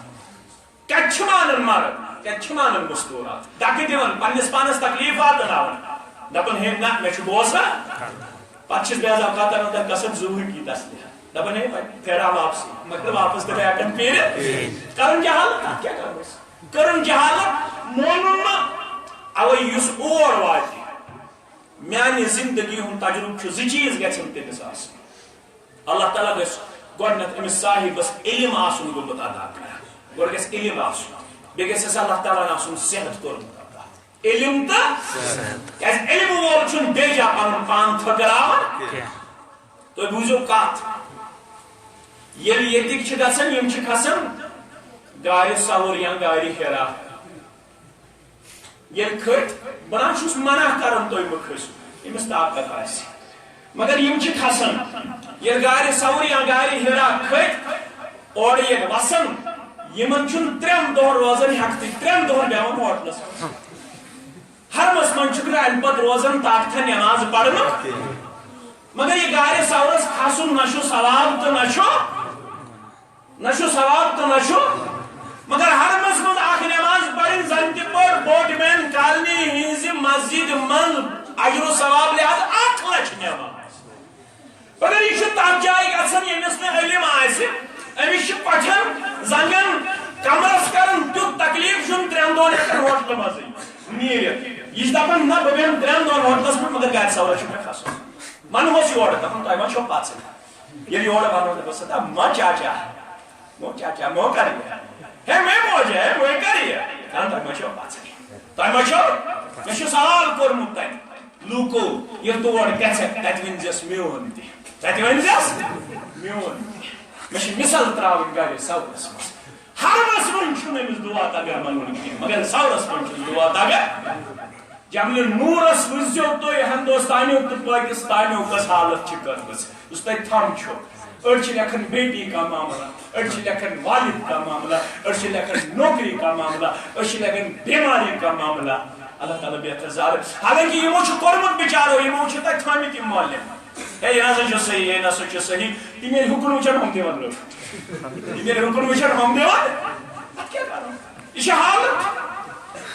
کتہِ چھِ مانان مرد؟ کتہِ چھِ مانان مستوٗرات؟ دکہٕ دِوان، پننِس پانس تکلیف واتناوان۔ دپان، ہے نہ، مےٚ چھُ بوسہٕ۔ پتہٕ چھِس بعض اوقات انان تتھ قسم زُوٕے کی تسلیم۔ دپان، ہے وۄنۍ پھیرا واپسٕے۔ مگر واپس تہِ ہٮ۪کان پھیرِتھ۔ کرُن جہالت، تتھ کیٛاہ کرو أسۍ؟ کرُن جہالت، مونُن نہٕ۔ اوے یُس اور واتہِ، میانہِ زندگی ہُنٛد تجربہٕ چھُ، زٕ چیٖز گژھن تٔمِس آسٕنۍ۔ اللہ تعالیٰ گژھِ گۄڈٕنٮ۪تھ أمِس صاحبس علم آسُن گوٚمُت عطا کران۔ گۄڈٕ گژھِ علم آسُن، بیٚیہِ گژھٮ۪س اللہ تعالیٰ ہن آسُن صحت کوٚرمُت عطا۔ علم تہٕ صحت۔ کیٛازِ علم وول چھُنہٕ بیجا پنُن پان تھٔکراوان۔ کینٛہہ۔ تُہۍ بوٗزِو کتھ، ییٚلہِ ییٚتِکۍ چھِ گژھان، یِم چھِ کھسان غارِ ثور یا غارِ حرا۔ ییٚلہِ کھٔتۍ، بہٕ نہ چھُس منع کران تُہۍ مہٕ کھٔسِو، ییٚمِس طاقت آسہِ۔ مگر یِم چھِ کھسان۔ ییٚلہِ غارِ ثور یا غارِ حرا کھٔتۍ، اورٕ ییٚلہِ وسان، یِمن چھُنہٕ ترٛٮ۪ن دۄہن روزان ہٮ۪کتھٕے، ترٛٮ۪ن دۄہن بیٚہوان ہوٹلس منٛز۔ حرمس منٛز چھُکھ نہٕ اَمہِ پتہٕ روزان طاقتہ نٮ۪ماز پرنُک۔ مگر یہِ غارِ ثورس کھسُن نہ چھُ ثواب تہٕ نہ چھُ نہ چھُ ثواب تہٕ نہ چھُ، مگر حرمس منٛز اکھ نماز پرٕنۍ زن تہِ پٔر بوٹ مین کالنی ہٕنٛزِ مسجد منٛز اجر و ثواب لحاظ اکھ لچھ نماز۔ مگر یہِ چھُ تتھ جایہِ گژھان ییٚمِس نہٕ علم آسہِ، أمِس چھِ کۄٹھٮ۪ن زنٛگن کمرس کران تیُتھ تکلیف، چھُنہٕ ترٛٮ۪ن دۄہن ہٮ۪کان ہوٹلہٕ منٛزٕے نیٖرِتھ۔ یہِ چھِ دپان، نہ، بہٕ بیٚہمہٕ ترٛٮ۪ن دۄہن ہوٹلس منٛز، مگر گرِ ثورس چھُ مےٚ کھسُن۔ ونہوس یورٕ، دپان، تۄہہِ ما چھو پژھٕے؟ ییٚلہِ یورٕ ونو، دپس، "سا ما چاچا، مو چاچا، مو کر یہ؟ ہے، میں موجہ ہے، میں کر یہ؟" دپان، "تۄہہِ ما چھو پژھٕے؟ تۄہہِ ما چھو؟ مےٚ چھُ سوال کوٚرمُت تتہِ لوٗکو، ییٚلہِ تور گژھکھ، تتہِ ؤنۍ زٮ۪س میون تہِ۔ تتہِ ؤنۍ زٮ۪س میون تہِ۔" مےٚ چھِ مثال ترٛاوٕنۍ گرِ ثورس منٛز۔ حرمس منٛز چھُنہٕ أمِس دُعا تگان منٛگُن کینٛہہ، مگر ثورس منٛز چھُس دُعا تگان۔ جبل نورس وٕچھزیو تُہۍ ہندوستانیو تہٕ پٲکِستانیو کۄس حالت چھِ کٔرمٕژ۔ یُس تۄہہِ تھم چھُ، أڑۍ چھِ لیکھان بیٹی کا معاملہ، أڑۍ چھِ لیکھان والد کا معاملہ، أڑۍ چھِ لیکھان نوکری کا معاملہ، أڑۍ چھِ لیکھان بیماری کا معاملہ۔ اللہ تعالیٰ بہتر زانہِ۔ حالانکہ یِمو چھُ کوٚرمُت بِچارو، یِمو چھِ تۄہہِ تھٲمٕتۍ یِم معلم۔ ہے، یہِ نسا چھُ صحیح، ہے نسا چھُ صحیح۔ تِم ییٚلہِ حُکُن وٕچھن، ہُم دِوان رٔٹ۔ تِم ییٚلہِ حُکُن وٕچھن، ہُم دِوان۔ اَتھ کیٛاہ کَرُن؟ یہِ چھِ حالت۔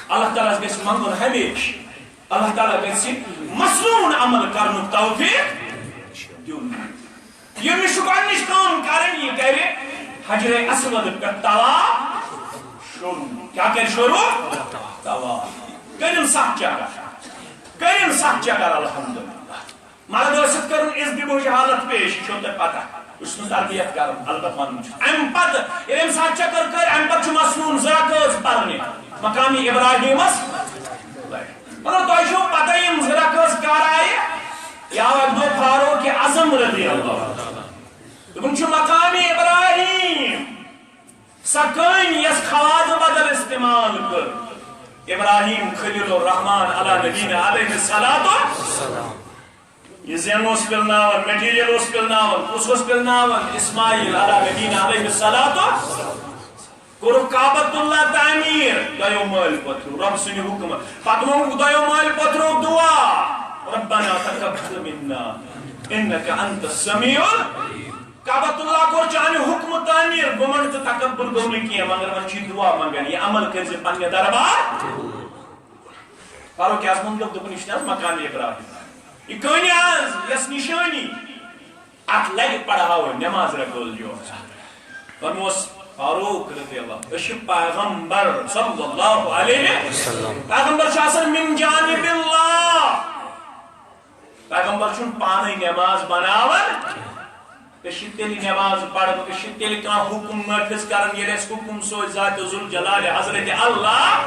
اللہ تعالیٰ ہَس گژھِ منٛگُن ہمیشہٕ۔ اللہ تعالیٰ گژھِ مسنون عمل کرنُک توفیق دیُن۔ ییٚمِس چھُ گۄڈٕنِچ کٲم کرٕنۍ، یہِ کرِ حجر اسود پٮ۪ٹھ طواف شروع۔ کیٛاہ کرِ شروع؟ طواف۔ کٔرِن ستھ چکر۔ کٔرِن ستھ چکر، الحمدللہ۔ مرد ٲسِتھ کٔرٕن عزتِ بوجھ حالت پیش، یہِ چھو تۄہہِ پتہ۔ بہٕ چھُس نہٕ تربیت کران، البتہ ونُن چھُ۔ امہِ پتہٕ ییٚلہِ أمۍ ستھ چکر کٔرۍ، امہِ پتہٕ چھُ مسنون زٕ رکٲژ پرنہِ مقامِ ابراہیمس۔ مطلب، تۄہہِ چھو پتہ یِم زٕ رکٲژ کر آیہِ؟ یہِ آو اکہِ دۄہ فاروق اعظم رضی اللہ عنہ۔ دوٚپُن چھُ مقام ابراہیم، سۄ کٔنۍ یۄس خواجہ بدل استعمال کٔر۔ ابراہیم خلیل الرحمان علی نبینا علیہ الصلوۃ۔ یہِ زینہٕ اوس پِلناوان، مٹیریل اوس پِلناوان، کُس اوس پِلناوان؟ اسماعیل علی نبینا علیہ الصلوۃ۔ کوٚرُکھ کعبۃ اللہ تعمیٖر دۄیو مٲلۍ پٔتھرو رۄب سٕنٛدِ حُکمہٕ۔ پتہٕ منٛگُکھ دۄیو مٲلۍ پٔتھرو دُعا، ربنا تقبل منا انک انت السمیع۔ کعبۃ اللہ کوٚر چانہِ حُکمہٕ تعمیٖر، گُمنڈ تہٕ تکبر گوٚو نہٕ کینٛہہ، مگر وۄنۍ چھُے دُعا منٛگان، یہِ عمل کٔرۍ زِ پننہِ دربار۔ فاروق اعظمن دوٚپ، دوٚپُن، یہِ چھُنہٕ حظ مقام ابراہیم؟ یہِ کٔنۍ حظ، یۄس نِشٲنی۔ اتھ لرِ پرہاو نماز رکوز جو۔ فرموس فاروق رضی اللہ، أسۍ چھِ پیغمبر صلی اللہ علیہ وسلم۔ پیغمبر چھُ آسان من جانب اللہ۔ پیغمبر چھُنہٕ پانے نماز بناوان۔ أسۍ چھِ تیٚلہِ نماز پران، أسۍ چھِ تیٚلہِ کانٛہہ حُکم نٲفذ کران، ییٚلہِ اَسہِ حُکم سوزِ ذات ذوالجلال حضرت اللہ۔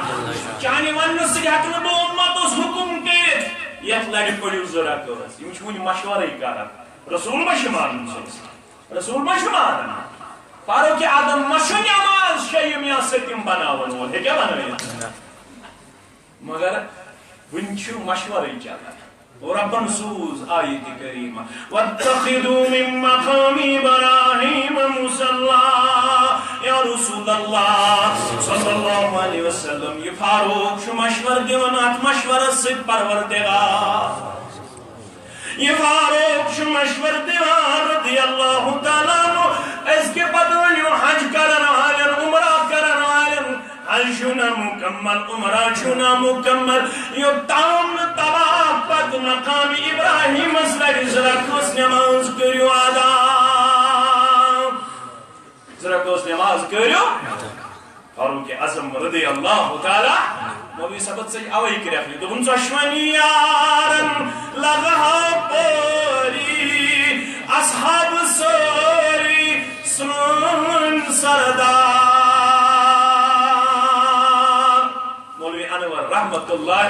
چانہِ وننہٕ سۭتۍ ہٮ۪کہٕ نہٕ بہٕ اُمتس حُکم کٔرِتھ۔ یتھ لرِ پٔرِو زٕ رکٲژ۔ یِم چھِ وُنہِ مشورے کران۔ رسول ما چھُ مانان سُہ؟ رسول ما چھُ مانان؟ فاروق اعظم ما چھُ نماز شیٚیِم یا سٔتِم بناوَن وول؟ ہیٚکیٛاہ بنٲوِتھ؟ مگر وُنہِ چھُ مشورے چلان۔ اور ربن سوز آیت کریمہ، "واتخذوا من مقام ابراہیم مصلی۔" یا رسول اللہ صلی اللہ علیہ وسلم، یہ فاروق چھُ مشور دِوان، اتھ مشورس سۭتۍ پروردگار۔ یہ فاروق چھُ مشور دِوان رضی اللہ تعالیٰ عنہ، أزکہِ پتہٕ ؤنِو حج کرن والٮ۪ن، عمرہ کرن والٮ۪ن، حج چھُ نامکمل، عمرہ چھُ نامکمل، یوٚتام نہٕ طواف پتہٕ مقام ابراہیمس لرِ زٕ رکٲژ نماز کٔرِو ادا۔ زٕ رکٲژ نماز کٔرِو۔ فاروق اعظم رضی اللہ تعالیٰ، مولوی صٲبس ژٔج اوے کرٛٮ۪کھ، دوٚپُن، ژۄشوٕنی یارن لگہٕ ہا پٲری، اصحاب سٲری سٲنۍ سردار۔ مولوی انور رحمت اللہ،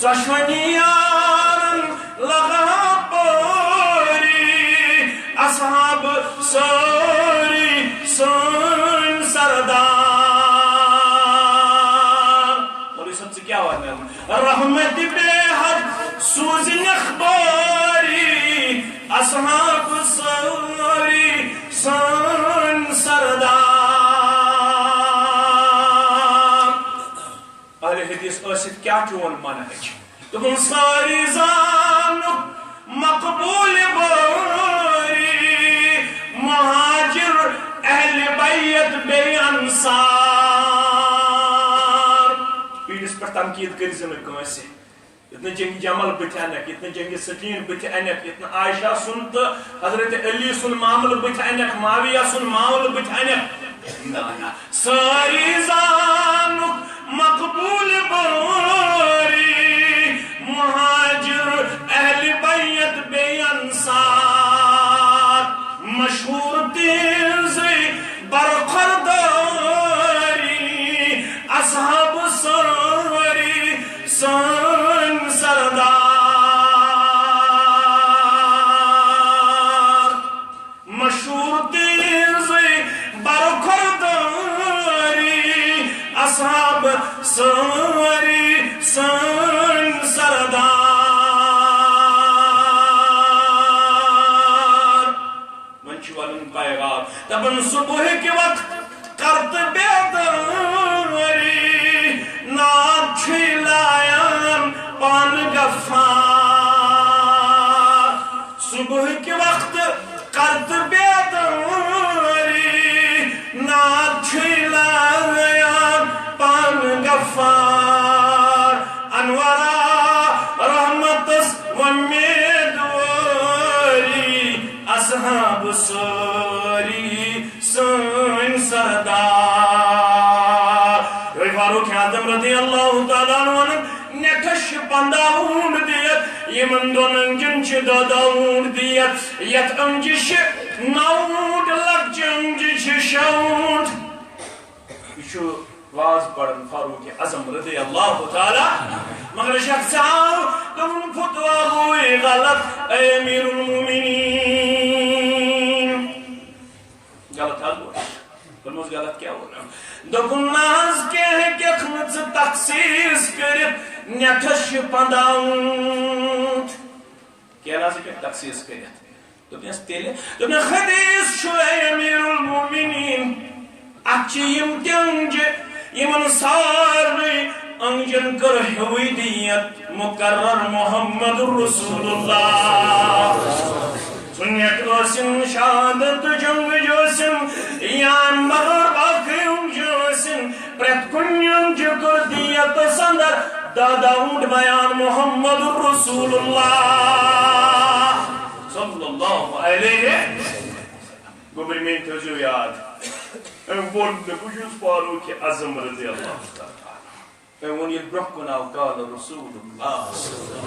ژۄشوٕنی یارن لگہٕ ہا پٲری، اصحاب سٲری سٲنۍ سردار۔ مولوی صٲب، ژٕ کیٛاہ وَنان؟ رحمت بے حد سوٗزنَکھ بٲری، اصحاب سٲری سٲنۍ سردار۔ اہل حدیث ٲسِتھ کیٛاہ چون منہج؟ دوٚپُن، سٲری زانُکھ مقبوٗل بٲری، مہاجر اہل بیت بیٚیہِ انصار۔ پیٖرِس پٮ۪ٹھ تنقیٖد کٔرۍ زِ نہٕ کٲنٛسہِ۔ ییٚتہِ نہٕ جنگِ جمل بٕتھِ انکھ، ییٚتہِ نہٕ جنگِ صفین بٕتھِ انکھ، ییٚتہِ نہٕ عائشہ سُنٛد تہٕ حضرت علی سُنٛد معاملہٕ بٕتھِ انکھ، معاویہ سُنٛد معاملہٕ بٕتھِ انکھ۔ نہ، نہ۔ سٲری زانُکھ مقبوٗل بٲری، مہاجر اہل بیت بیٚیہِ انصار، مشہوٗر تِہنٛزٕے برخوردٲری، اصحاب سٲری سٲنۍ سردار۔ مشہوٗر تِہنٛزٕے برخوردٲری، اصحاب سٲری سٲنۍ سردار۔ وۄنۍ چھُ وَنُن پیغام، دَپان صُبحٕکہِ وقت کر تہٕ بیدٲری، ناد چھُے لایان پانہٕ غفار۔ صُبحٕکہِ وقت کر تہٕ بیدٲری، ناد چھُے لایان پانہٕ غفار۔ انورا رحمتس وۄمیدوٲری، اصحاب سٲری سٲنۍ سردار۔ یِہوٚے فاروق اعظم رضی اللہ تعالیٰ عنہ وَنان، نیٹھس چھِ پنٛداہ اوٗنٹ دِتھ، یِمن دۄن أنٛجن چھِ دَہ دَہ اوٗنٹ دِتھ، یَتھ أنٛجہِ چھِ نَو اوٗنٹ، لۄکچہِ أنٛجہِ چھِ شےٚ اوٗنٹ۔ یہِ چھُ واز پران فاروق اعظم رضی اللہ تعالیٰ۔ مگر شخص آو، دوٚپُن، فتوا گوٚوٕے غلط، اے امیر المومنین۔ غلط کیٛاہ ووٚنُم؟ دوٚپُن، نہ حظ، کینٛہہ ہیٚکَکھ نہٕ ژٕ تخصیٖص کٔرِتھ، نٮ۪ٹھَس چھِ پنٛداہ اونٛٹ۔ کینٛہہ نہ حظ ہیٚکَکھ تخصیٖص کٔرِتھ۔ دوٚپنَس، تیٚلہِ؟ دوٚپنَس، حدیث چھُ، اے امیر المومنین، اَتھ چھِ یِم تہِ أنٛجہِ، یِمَن سارنٕے أنٛجَن کٔر ہیوٕے دیت مقرر محمد رسول اللہ۔ سُہ نٮ۪ٹ ٲسِن، شہادت جنگ ٲسِن، یا مگر باقٕے اونٛجہِ ٲسِن، پرٛٮ۪تھ کُنہِ اونٛجہِ کٔر دیت سندر دادا اونٛٹ بیان محمد رسول اللہ صلی اللہ علیہ۔ گوٚبرۍ میٛٲنۍ تھٲوزیو یاد، أمۍ ووٚن نہٕ، بہٕ چھُس فاروق اعظم رضی اللہ تعالیٰ عنہ۔ أمۍ ووٚن، ییٚلہِ برٛونٛہہ کُن آو قال رسول اللہ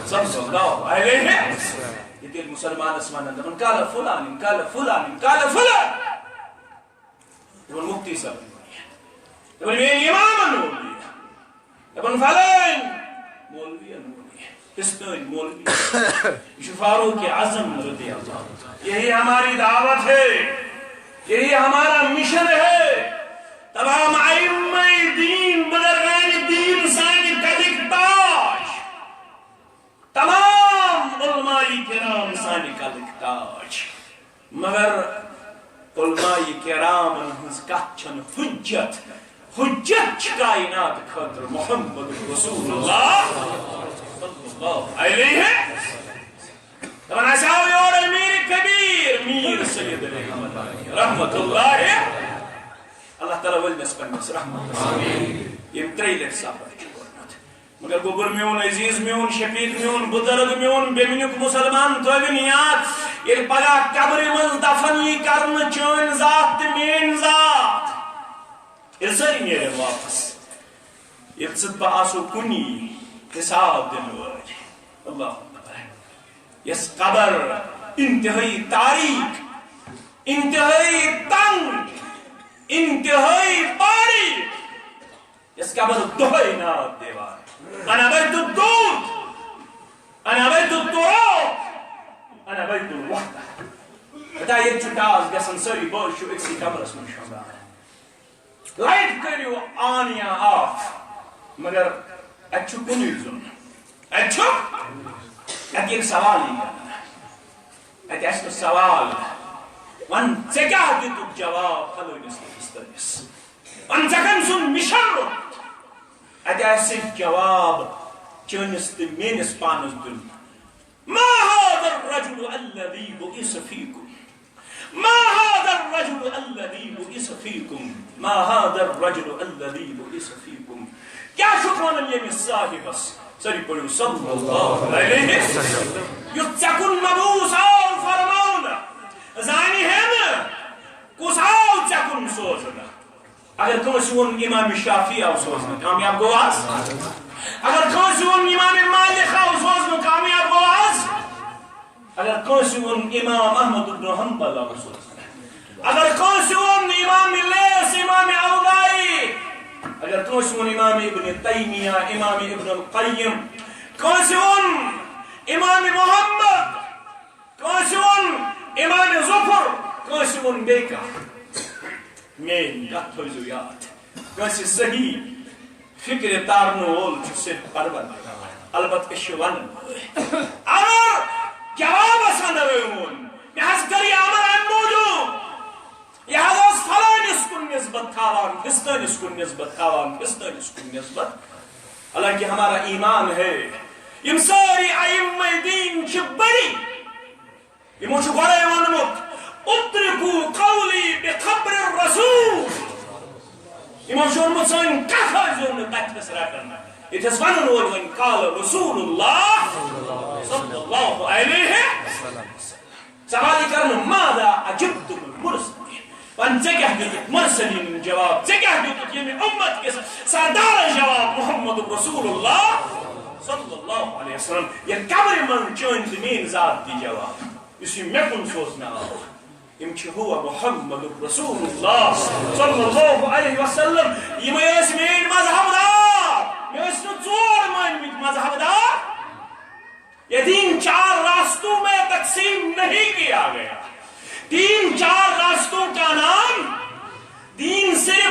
صلی اللہ علیہ وسلم، ییٚتہِ ییٚلہِ مُسلمانَس وَنان، دَپان، قال فلان، قال فلان، قال فلان۔ دَپان، مُفتی صٲبَن ووٚن یہِ۔ دَپان، میٛٲنۍ اِمامَن ووٚن یہِ۔ دَپان، فلٲنۍ مولوی، مولوی، فِستٲنۍ مولوی۔ یہِ چھُ فاروق اعظم رضی اللہ عنہ۔ یہی ہماری دعوت ہے، یہی ہمارا مشن ہے۔ تمام ائمہ دین، بزرگان دین سانہِ کلٕکۍ تاج۔ تمام علماء کرام سانہِ کلٕکۍ تاج۔ مگر علماء کرامن ہٕنٛز کتھ چھنہٕ حجت۔ حجت چھِ کائنات خٲطرٕ محمد رسول اللہ صلی اللہ علیہ۔ دپان، اسہِ آو یور امیر کبیر، میر سید علی احمد رحمت اللہ۔ اللہ تعالیٰ ؤلۍ مےٚ پننِس رحمتس۔ ییٚمۍ ترٛیٚیہِ لٹہِ سفر چھُ کوٚرمُت۔ مگر گوٚبُر میون، عزیز میون، شفیق میون، بزرگ میون، بیٚمنیُک مسلمان تھٲوِن یاد، ییٚلہِ پگاہ قبرِ منٛز دفن یی کرنہٕ چٲنۍ ذات تہٕ میٲنۍ ذات، ییٚلہِ سٲری نیرن واپس، ییٚلہِ ژٕ تہٕ بہٕ آسو کُنی حساب دِنہٕ وٲلۍ۔ اللہ اکبر۔ یۄس قبر انتہٲئی تاریک، انتہٲئی تنگ، انتہٲئی باریک، یۄس قبر دۄہے ناد دِوان۔ انا بیت الدود، انا بیت التراب، انا بیت الوحدہ۔ خدا، ییٚتہِ چھُ ٹاس گژھان، سٲری بٲژ چھِو أکسٕے کمرس منٛز شۄنٛگان۔ لایٹ کٔرِو آن یا آف، مگر اتہِ چھُ کُنُے زوٚن۔ اتہِ چھُ، اتہِ ییٚلہِ سوال یی کرنہٕ، اتہِ آسہِ نہٕ سوال۔ وَن، ژےٚ کیٛاہ دیُتُتھ جواب فلٲنِس تہٕ فِستٲنِس؟ وَن، ژےٚ کٔمۍ سُنٛد مِشن روٚٹ؟ اتہِ آسہِ جواب چٲنِس تہٕ میٲنِس پانس دیُن۔ ما هذا الرجل الذي بعث فيكم؟ ما هذا الرجل الذي بعث فيكم؟ ما هذا الرجل الذي بعث فيكم؟ کیٛاہ چھُکھ وَنان ییٚمِس صاحبس؟ سٲری پٔرِو صلی اللہ علیہ وسلم۔ یُس ژےٚ کُن مبعوث آو فرماونہٕ، زانہِ ہے نہٕ کُس آو ژےٚ کُن سوزنہٕ۔ اگر کٲنٛسہِ ووٚن امام شافعی آو سوزنہٕ، کامیاب گوٚو از؟ اگر کٲنٛسہِ ووٚن امام مالک آو سوزنہٕ، کامیاب گوٚو از؟ اگر کٲنٛسہِ ووٚن امام احمد بن حنبل آو سوزنہٕ، اگر کٲنٛسہِ ووٚن امام لیث، امام اوزاعی، اگر کٲنٛسہِ ووٚن امام ابن تیمیہ، امام ابن القیم، کٲنٛسہِ ووٚن امام محمد، کٲنٛسہِ ووٚن امام ظفر، کٲنٛسہِ ووٚن بیٚیہِ کانٛہہ۔ میٲنۍ کتھ تھٲوزیو یاد، کٲنٛسہِ صحیح فکرِ تارنہٕ وول چھُ صرف پروردگار۔ البتہ أسۍ چھِ ونان، اگر جوابس اندر ووٚن، مےٚ حظ کٔر یہِ امر امہِ موٗجوٗب، یہِ حظ اوس فلٲنِس کُن نسبت تھاوان، فِستٲنِس کُن نسبت تھاوان، فِستٲنِس کُن نسبت۔ حالانکہ ہمارا ایمان ہے، یِم سٲری ائمہ دین چھِ بٔڑی۔ یِمو چھُ گۄڈَے ووٚنمُت، "اترکوا قولی بقبر الرسول۔" یِمو چھُ ووٚنمُت، "سٲنۍ کتھ ٲسۍزیو نہٕ تتھس رٹان۔" ییٚتہِ ٲس ونن وول وۄنۍ، "قال رسول اللہ صلی اللہ علیہ وسلم۔" سوال یہِ کرنہٕ، "ماذا اجبتم المرسلین؟" وۄنۍ ژےٚ کیٛاہ دیُتُتھ مرسلیٖنن جواب؟ ژےٚ کیٛاہ دیُتُتھ ییٚمہِ اُمت کِس سردارس جواب، محمد رسول اللہ صلی اللہ علیہ وسلم؟ یتھ قبرِ منٛز چٲنۍ تہٕ میٲنۍ ذات دی جواب۔ یُس یہِ مےٚ کُن سوزنہٕ آو، یِم چھِ ہُوَ محمد رسول اللہ صلی اللہ علیہ وسلم۔ یِمے ٲسۍ میٲنۍ مذہب دار، مےٚ ٲسۍ نہٕ ژور مٲنۍمٕتۍ مذہب دار۔ یہ دین چار راستوں میں تقسیم نہیں کیا گیا۔ دین چار راستوں کا نام، دین صرف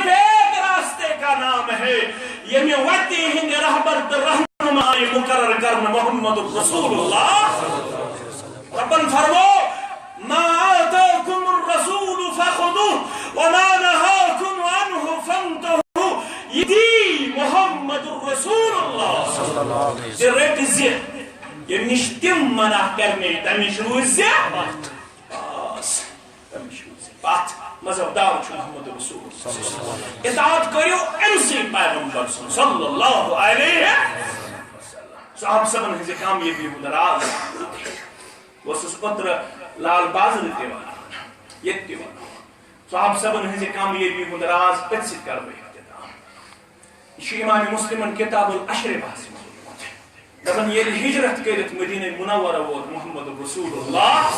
ییٚمہِ وتہِ ہٕنٛدِ رہبر تہٕ رہنما آیہِ مقرر کرنہٕ محمد رسول اللہ۔ ربن فرمو، ما آتاکم الرسول فخذوه وما نهاکم عنه فانتهوا۔ یہِ دی محمد رسول اللہ۔ تہِ رٔٹۍ زِ، ییٚمہِ نِش تِم منع کرنے، تَمہِ نِش روٗزۍ زِ۔ بس، تَمہِ نِش روٗزۍ زِ۔ پتھ مذہب دار چھُ محمد رسول اللہ۔ اطاعت کٔرِو أمۍ سٕے پیغمبر سُنٛد صلی اللہ علیہ وسلم۔ صحابہ صٲبن ہٕنٛزِ کامیٲبی ہُنٛد راز۔ بہٕ اوسُس اوترٕ لال بازرٕ تہِ وَنان، ییٚتہِ تہِ وَنان۔ صحابہ صٲبن ہٕنٛزِ کامیٲبی ہُنٛد راز أتھۍ سۭتۍ کَرٕ بہٕ اختتام۔ یہِ چھُ امام مسلمن کتاب العشر بحث منٛز ووٚنمُت۔ دَپان، ییٚلہِ ہجرت کٔرِتھ مدینہ منورہ ووت محمد رسول اللہ،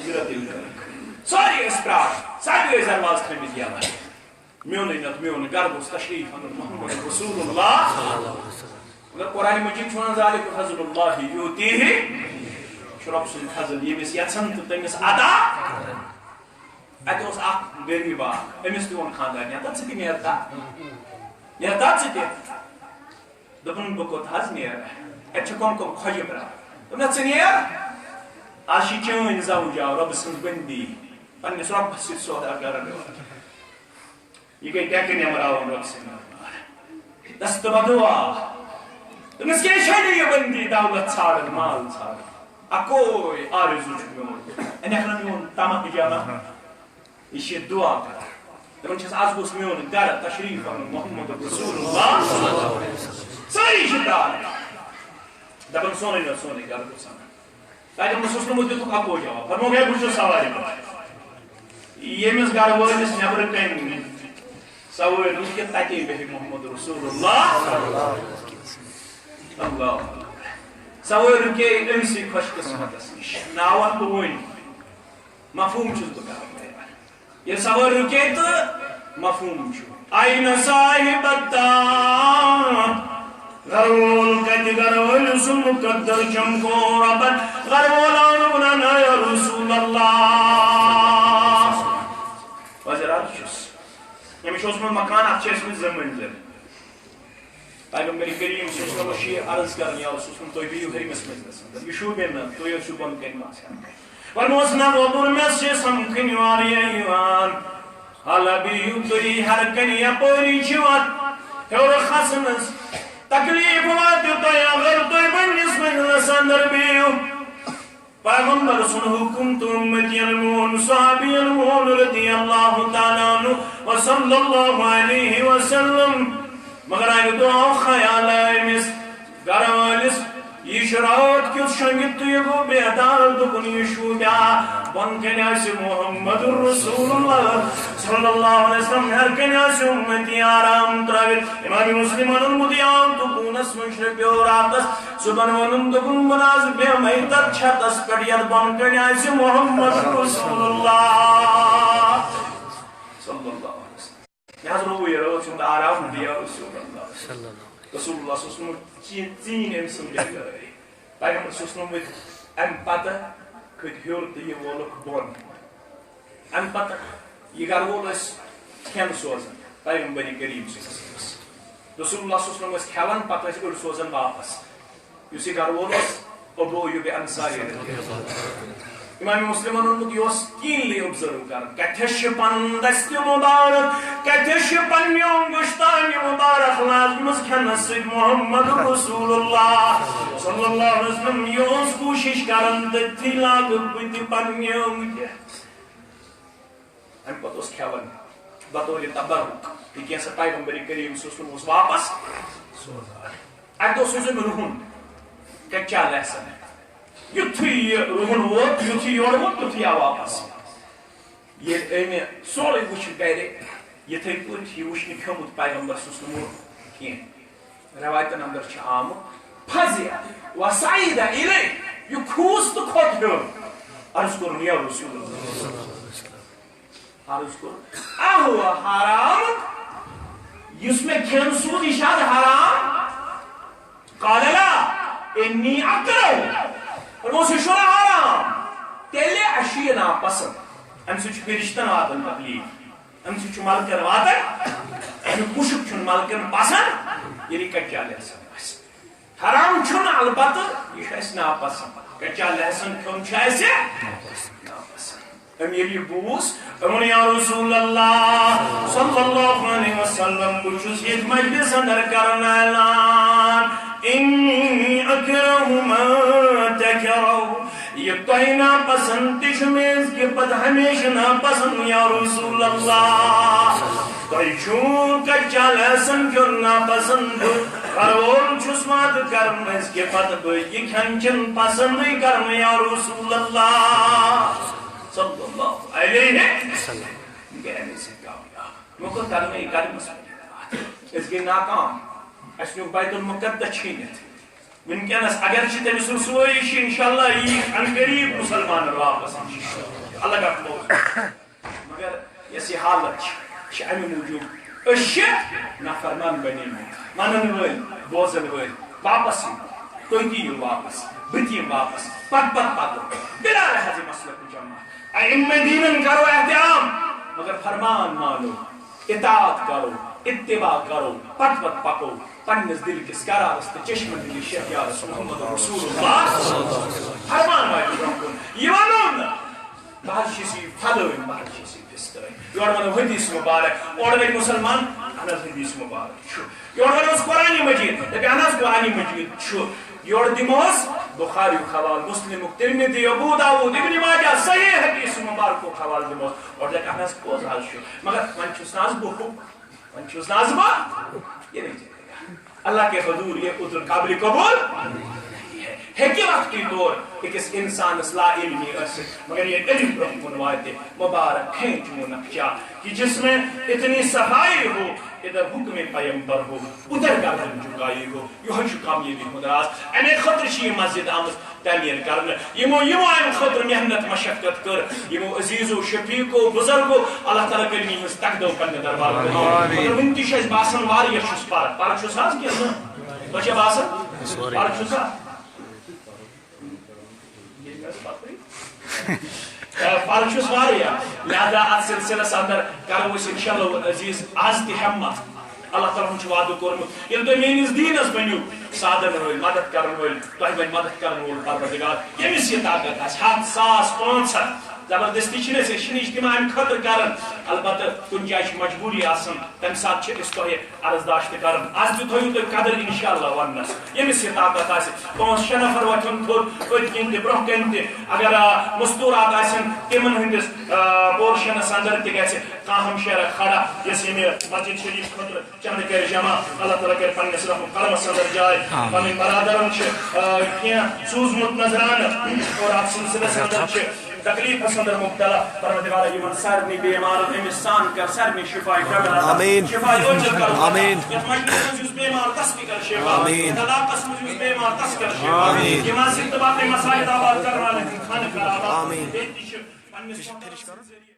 ہجرت ییٚلہِ کٔرٕکھ، سٲری ٲسۍ پرٛاران، سارے ٲسۍ دروازٕ تھٲومٕتۍ یَلہٕ۔ میونُے نتہٕ میون گرٕ گوٚژھ تشریف اَنُن محمد رسول اللہ۔ مگر قرآن مجید چھُ وَنان، ذالک فضل اللہ یؤتیہ، یہِ چھُ رۄب سُنٛد فضل، ییٚمِس یژھان تہٕ تٔمِس عطا۔ اَتہِ اوس اکھ غریٖب اکھ، أمِس تہِ ووٚن خانٛدارنہِ، "ہتا ژٕ تہِ نیر تا، نیر تا ژٕ تہِ۔" دوٚپُن، "بہٕ کوٚت حظ نیرٕ؟ اَتہِ چھِ کۄم کۄم خۄجہِ پرٛاران۔" دوٚپنَس، "ژٕ نیر، آز چھِ چٲنۍ زوجا رۄبہٕ سٕنٛز بٔندی، پنٛنِس رۄبَس سۭتۍ سودا کران۔" یہِ گٔے ڈٮ۪کہٕ نٮ۪مراوُن رۄب سٕنٛدِ دربارٕ۔ دست بدعا۔ دوٚپنَس، "کیٛاہ چھےٚ نہٕ یہِ بٔندی دولت ژھانٛڈان، مال ژھانٛڈان؟ اَکوے آرزوٗ چھُ میون۔ أنِکھ نہ میون تمہ جمع؟" یہِ چھِ دُعا کران۔ دَپان چھَس، "آز گوٚژھ میون گرٕ تشریٖف اَنُن محمد رسول اللہ۔" سٲری چھِ پرٛاران۔ دَپان، "سونُے نہ سونُے گرٕ گوٚژھ اَنُن۔" تَتہِ اوس اوسمُت دیُتُکھ اَکوے جواب۔ فرمووُکھ، "ہے، بہٕ چھُس سوارِ منٛز۔ ییٚمِس گرٕ وٲلِس نٮ۪برٕ کَنہِ سوٲرۍ رُکہِ، تَتے بیٚہہِ محمد رسول اللہ۔" اللہ۔ سوٲرۍ رُکے أمۍ سٕے خۄش قٕسمتَس نِش۔ ناو وَنہٕ بہٕ وۄنۍ۔ مفہوم چھُس بہٕ کران بیان۔ ییٚلہِ سوٲرۍ رُکے تہٕ مفہوم چھُ۔ آیہِ نہ صاحب الدار۔ گرٕ وول کتہِ گرٕ وٲلۍ سُنٛد مقدر چمکو رۄبن۔ گرٕ وول آو نہٕ وَنان، "اے رسول اللہ۔" وۄنۍ زِ راتھ چھُس۔ أمِس چھُ اوسمُت مکان، اَتھ چھِ ٲسمٕتۍ زٕ منزل۔ پیغمبر کریم صلی اللہ علیہ وسلم چھُ یہِ عرض کران، یا رسول اللہ، تُہۍ بِہِو ہیٚرمِس منزلس اندر۔ یہِ شوٗبہِ نہٕ، تُہۍ ٲسِو بۄن کَنہِ باسان۔ فرموس، نہ وۄبُر مےٚ چھِ سمکھٕنۍ واریاہ یِوان۔ حالا بِہِو تُہۍ ہر کَنہِ یپٲری چھِ وَتھ ہیوٚر کھسنَس۔ تکلیف واتہِ تۄہہِ اگر تُہۍ پننِس منزلس اندر بِہِو۔ پیغمبر سُنٛد حُکُم تہٕ اُمتین مون، صحابین مون رضی اللہ تعالیٰ عنہ و صلی اللہ علیہ وسلم۔ مگر اَکہِ دۄہ آو خیال أمِس گرٕ وٲلِس، یہِ چھُ راتھ کیُتھ شۄنٛگِتھ تہٕ یہِ گوٚو بیدار، دوٚپُن، یہِ شوٗبیا بۄن کَنہِ آسہِ محمد رسول اللہ صلی اللہ علیہ وسلم، ہیٚرِ کَنہِ آسہِ اُمتی آرام ترٲوِتھ۔ امام مسلمن اوٚنمُت یاد تہٕ کوٗنس منٛز شرٛپیو راتس۔ صُبحن ووٚنُن، دوٚپُن، بہٕ نہ حظ بیٚہمَے تَتھ چھتَس پٮ۪ٹھ یَتھ بۄن کَنہِ آسہِ محمد رسول اللہ صلی اللہ علیہ وسلم۔ مےٚ حظ روو یہِ رٲژ ہُنٛد آرام دِیا رسول اللہ۔ رسول اللہ صلی اللہ علیہ وسلم ژی-، ژیٖنۍ أمۍ سٕنٛز بیدٲری۔ پیغمبر صلی اللہ علیہ وسلم ؤتھۍ اَمہِ پتہٕ کھٔتۍ ہیوٚر تہٕ یہِ وولُکھ بۄن۔ اَمہِ پتہٕ یہِ گرٕ وول ٲسۍ کھٮ۪ن سوزان پیغمبر کریم صلی اللہ علیہ وسلمس۔ رسول اللہ صلی اللہ علیہ وسلم ٲسۍ کھٮ۪وان، پتہٕ ٲسۍ أڑۍ سوزان واپس۔ یُس یہِ گرٕ وول اوس، ابو ایوب انصاری رضی اللہ عنہ۔ امام مسلمن ووٚنمُت، یہِ اوس keenly observe کران، کتھس چھِ پنُن دستِ مبارک، کتھس چھِ پننیو گُشتانہِ مبارک لازمس کھٮ۪نس سۭتۍ محمد رسول اللہ صلی اللہ علیہ وسلم۔ یہِ اوس کوٗشش کران، تٔتھی لاگہٕ بہٕ تہِ پننیو کھٮ۪ن۔ اَمہِ پتہٕ اوس کھٮ۪وان بطورِ تبرک، تِکیٛازِ پیغمبر کریم صلی اللہ علیہ وسلم اوس واپس سوزان۔ اَکہِ دۄہ سوٗز أمۍ رُہُن، کچا لہسن۔ یُتھُے یہِ رُہُن ووت، یُتھُے یورٕ ووت، تیُتھُے آو واپس۔ ییٚلہِ أمۍ سورُے وُچھ گرِ، یِتھَے پٲٹھۍ یہِ وُچھ نہٕ کھیوٚمُت پیغمبر صلی اللہ علیہ وسلم کینٛہہ۔ رٮ۪وایتن اندر چھُ آمُت، فزع وصعد الیہ، یہِ کھوٗژ تہٕ کھوٚت ہیوٚر۔ عرض کوٚرُن، یا رسول اللہ۔ عرض کوٚر، اہو حرام، یُس مےٚ کھٮ۪ن سوٗز، یہِ چھا حرام؟ قال لا، انی اکرہ۔ فرموس، یہِ چھُنہٕ حرام، تیٚلہِ اَسہِ چھُ یہِ ناپسنٛد۔ اَمہِ سۭتۍ چھُ فرشتن واتان تکلیف، اَمہِ سۭتۍ چھُ ملکن واتان۔ مُشُک چھُنہٕ ملکن پسند، ییٚلہِ یہِ کچا لہسن آسہِ۔ حرام چھُنہٕ، البتہٕ یہِ چھُ اَسہِ ناپسند۔ کچا لہسن کھیوٚن چھُ اَسہِ ناپسند۔ أمۍ ییٚلہِ یہِ بوٗز، أمۍ ووٚن، یا رسول اللہ صلی اللہ علیہ وسلم، بہٕ چھُس ییٚتہِ مجلس اندر کران اعلان، انی اکرہ ما تکرہ، یہِ تۄہہِ ناپسند تہِ چھُ مےٚ أزکہِ پتہٕ ہمیشہِ ناپسند، یا رسول اللہ۔ تۄہہِ چھُو کچا لہسن کھیوٚن ناپسند، بہٕ ہر وول چھُس وعدٕ کران أزکہِ پتہٕ بہٕ یہِ کھٮ۪ن چٮ۪ن پسندٕے کران، یا رسول اللہ صلی اللہ علیہ وسلم۔ گٔے اَمے سۭتۍ کامیاب۔ وۄنۍ کوٚت کرنہٕ یہِ قدمس پٮ۪ٹھ؟ أسۍ گٔے ناکام، اَسہِ نیوٗ بیت المقدس چھیٖنِتھ۔ وٕنکیٚنس اگر چھِ تٔمۍ سٕنٛز سُہ چھِ انشاءاللہ یی ان قریب مسلمان واپس انشاءاللہ۔ الگ اکھ موضوع۔ مگر یۄس یہِ حالت چھِ، یہِ چھِ امہِ موٗجوٗب، أسۍ چھِ نافرمان بنیمٕتۍ، ونن وٲلۍ، بوزن وٲلۍ، واپس یِن، تُہۍ تہِ یِیِو واپس، بہٕ تہِ یِمہٕ واپس، پتہٕ پتہٕ پکو۔ بلا رحازِ مسلک جمع، ائمہ دینن کرو احترام، مگر فرمان مانو، اطاعت کرو، اتباع کرو، پتہٕ پتہٕ پکو پننِس دل کِس قرارس تہٕ چشمہ دلی شیخ یارس محمد رسول اللہ۔ فرمان واتہِ برونٛہہ کُن۔ یہِ ونو نہٕ، بہٕ حظ چھُس یہِ فلٲنۍ، بہٕ حظ چھُس یہِ فستٲنۍ۔ یورٕ ونو حدیث مبارک، اورٕ ونہِ مسلمان، اہن حظ حدیث مبارک چھُ۔ یورٕ ونوس قرآن مجید، دپہِ اہن حظ قرآن مجید چھُ۔ یورٕ دِموس بخاری حوال، مسلمُک، ترمذی، ابو داؤد، ابن ماجہ، صحیح حدیث مبارکُک حوال دِموس۔ اورٕ دپہِ اہن حظ پوٚز حظ چھُ، مگر وۄنۍ چھُس نہ حظ بہٕ ہُہ، وۄنۍ چھُس نہ حظ بہٕ یہِ نہٕ۔ اللہ کے حضور یہ عذر قابل قبول نہیں ہے۔ ہیٚکہِ وقتی طور أکِس اِنسانَس لا علمی ٲسِتھ، مگر ییٚلہِ علم برونٛہہ کُن واتہِ، مبارک ہے چون نقشہ کہ جس میں اتنی صفائی ہو، ادھر حکم پیمبر ہو، ادھر گردن جھکائی ہو۔ یِہوٚے چھُ کامیٲبی ہُنٛد راز۔ اَمے خٲطرٕ چھِ یہِ مسجد آمٕژ تعمیٖر کرنہٕ۔ یِمو، یِمو اَمہِ خٲطرٕ محنت مشقت کٔر، یِمو عزیزو، شفیقو، بزرگو، اللہ تعالیٰ کٔرِنۍ یِہٕنٛز تقدو پننہِ دربارٕ قبول۔ آمین۔ مگر وُنہِ تہِ چھُ اَسہِ باسان واریاہ چھُس پَرٕ۔ پَرٕ چھُس حظ کِنہٕ نہٕ؟ تۄہہِ چھا باسان؟ سورُے۔ پَرٕ چھُس حظ؟ ییٚلہِ مےٚ ٲس پَتہٕے۔ آ، پَرٕ چھُس واریاہ۔ لہذا اَتھ سلسلس اندر کرو أسۍ انشاءاللہ عزیز آز تہِ ہمت۔ اللہ تعالیٰ ہن چھُ وعدٕ کوٚرمُت، ییٚلہِ تُہۍ میٲنِس دیٖنس بٔنِو سادن وٲلۍ، مدد کرن وٲلۍ، تۄہہِ بنہِ مدد کرن وول پروردگار، ییٚمِس یہِ طاقت آسہِ، ہتھ، ساس، پانٛژھ ہتھ، زبردستی چھِنہٕ أسۍ، أسۍ چھِنہٕ اجتماع امہِ خٲطرٕ کران، البتہ کُنہِ جایہِ چھِ مجبوٗری آسان، تمہِ ساتہٕ چھِ أسۍ تۄہہِ عرضداش تہِ کران۔ از تہِ تھٲیِو تُہۍ قدر انشاءاللہ وننس، ییٚمِس یہِ طاقت آسہِ، پانٛژھ شےٚ نفر وۄتھن تھوٚد، أتھۍ کِنۍ تہِ، برونٛہہ کنہِ تہِ، اگر، آ، مستوٗرات آسن، تِمن ہٕنٛدِس، آ، پورشنس اندر تہِ گژھِ کانٛہہ ہمشیرا کھڑا، یۄس ییٚمہِ مسجد شریف خٲطرٕ چندٕ کرِ جمع۔ اللہ تعالیٰ کرِ پننِس رحم و کرمس اندر جاے۔ آمین۔ پنٕنۍ برادرن چھِ، آ، کینٛہہ سوٗزمُت نذرانہٕ اور اتھ سلسلس اندر چھِ تکلیفس اندر مبتلا۔ پروردگارا، یِمن سارنٕے بیمارن أمِس سان کر سارنٕے شفا کامل عطا۔ آمین۔ شفا عاجل کر عطا۔ آمین۔ یتھ مجلسس منٛز یُس بیمار تس تہِ کر شفا۔ آمین۔ یتھ علاقس منٛز یُس بیمار تس کر شفا۔ آمین۔ یِم مسجد تہٕ باقٕے مساجد آباد کرن والٮ۪ن ہٕنٛدۍ خانہٕ کر آباد۔ آمین۔ ییٚتہِ تہِ چھِ پننِس وطنس ذٔریعہٕ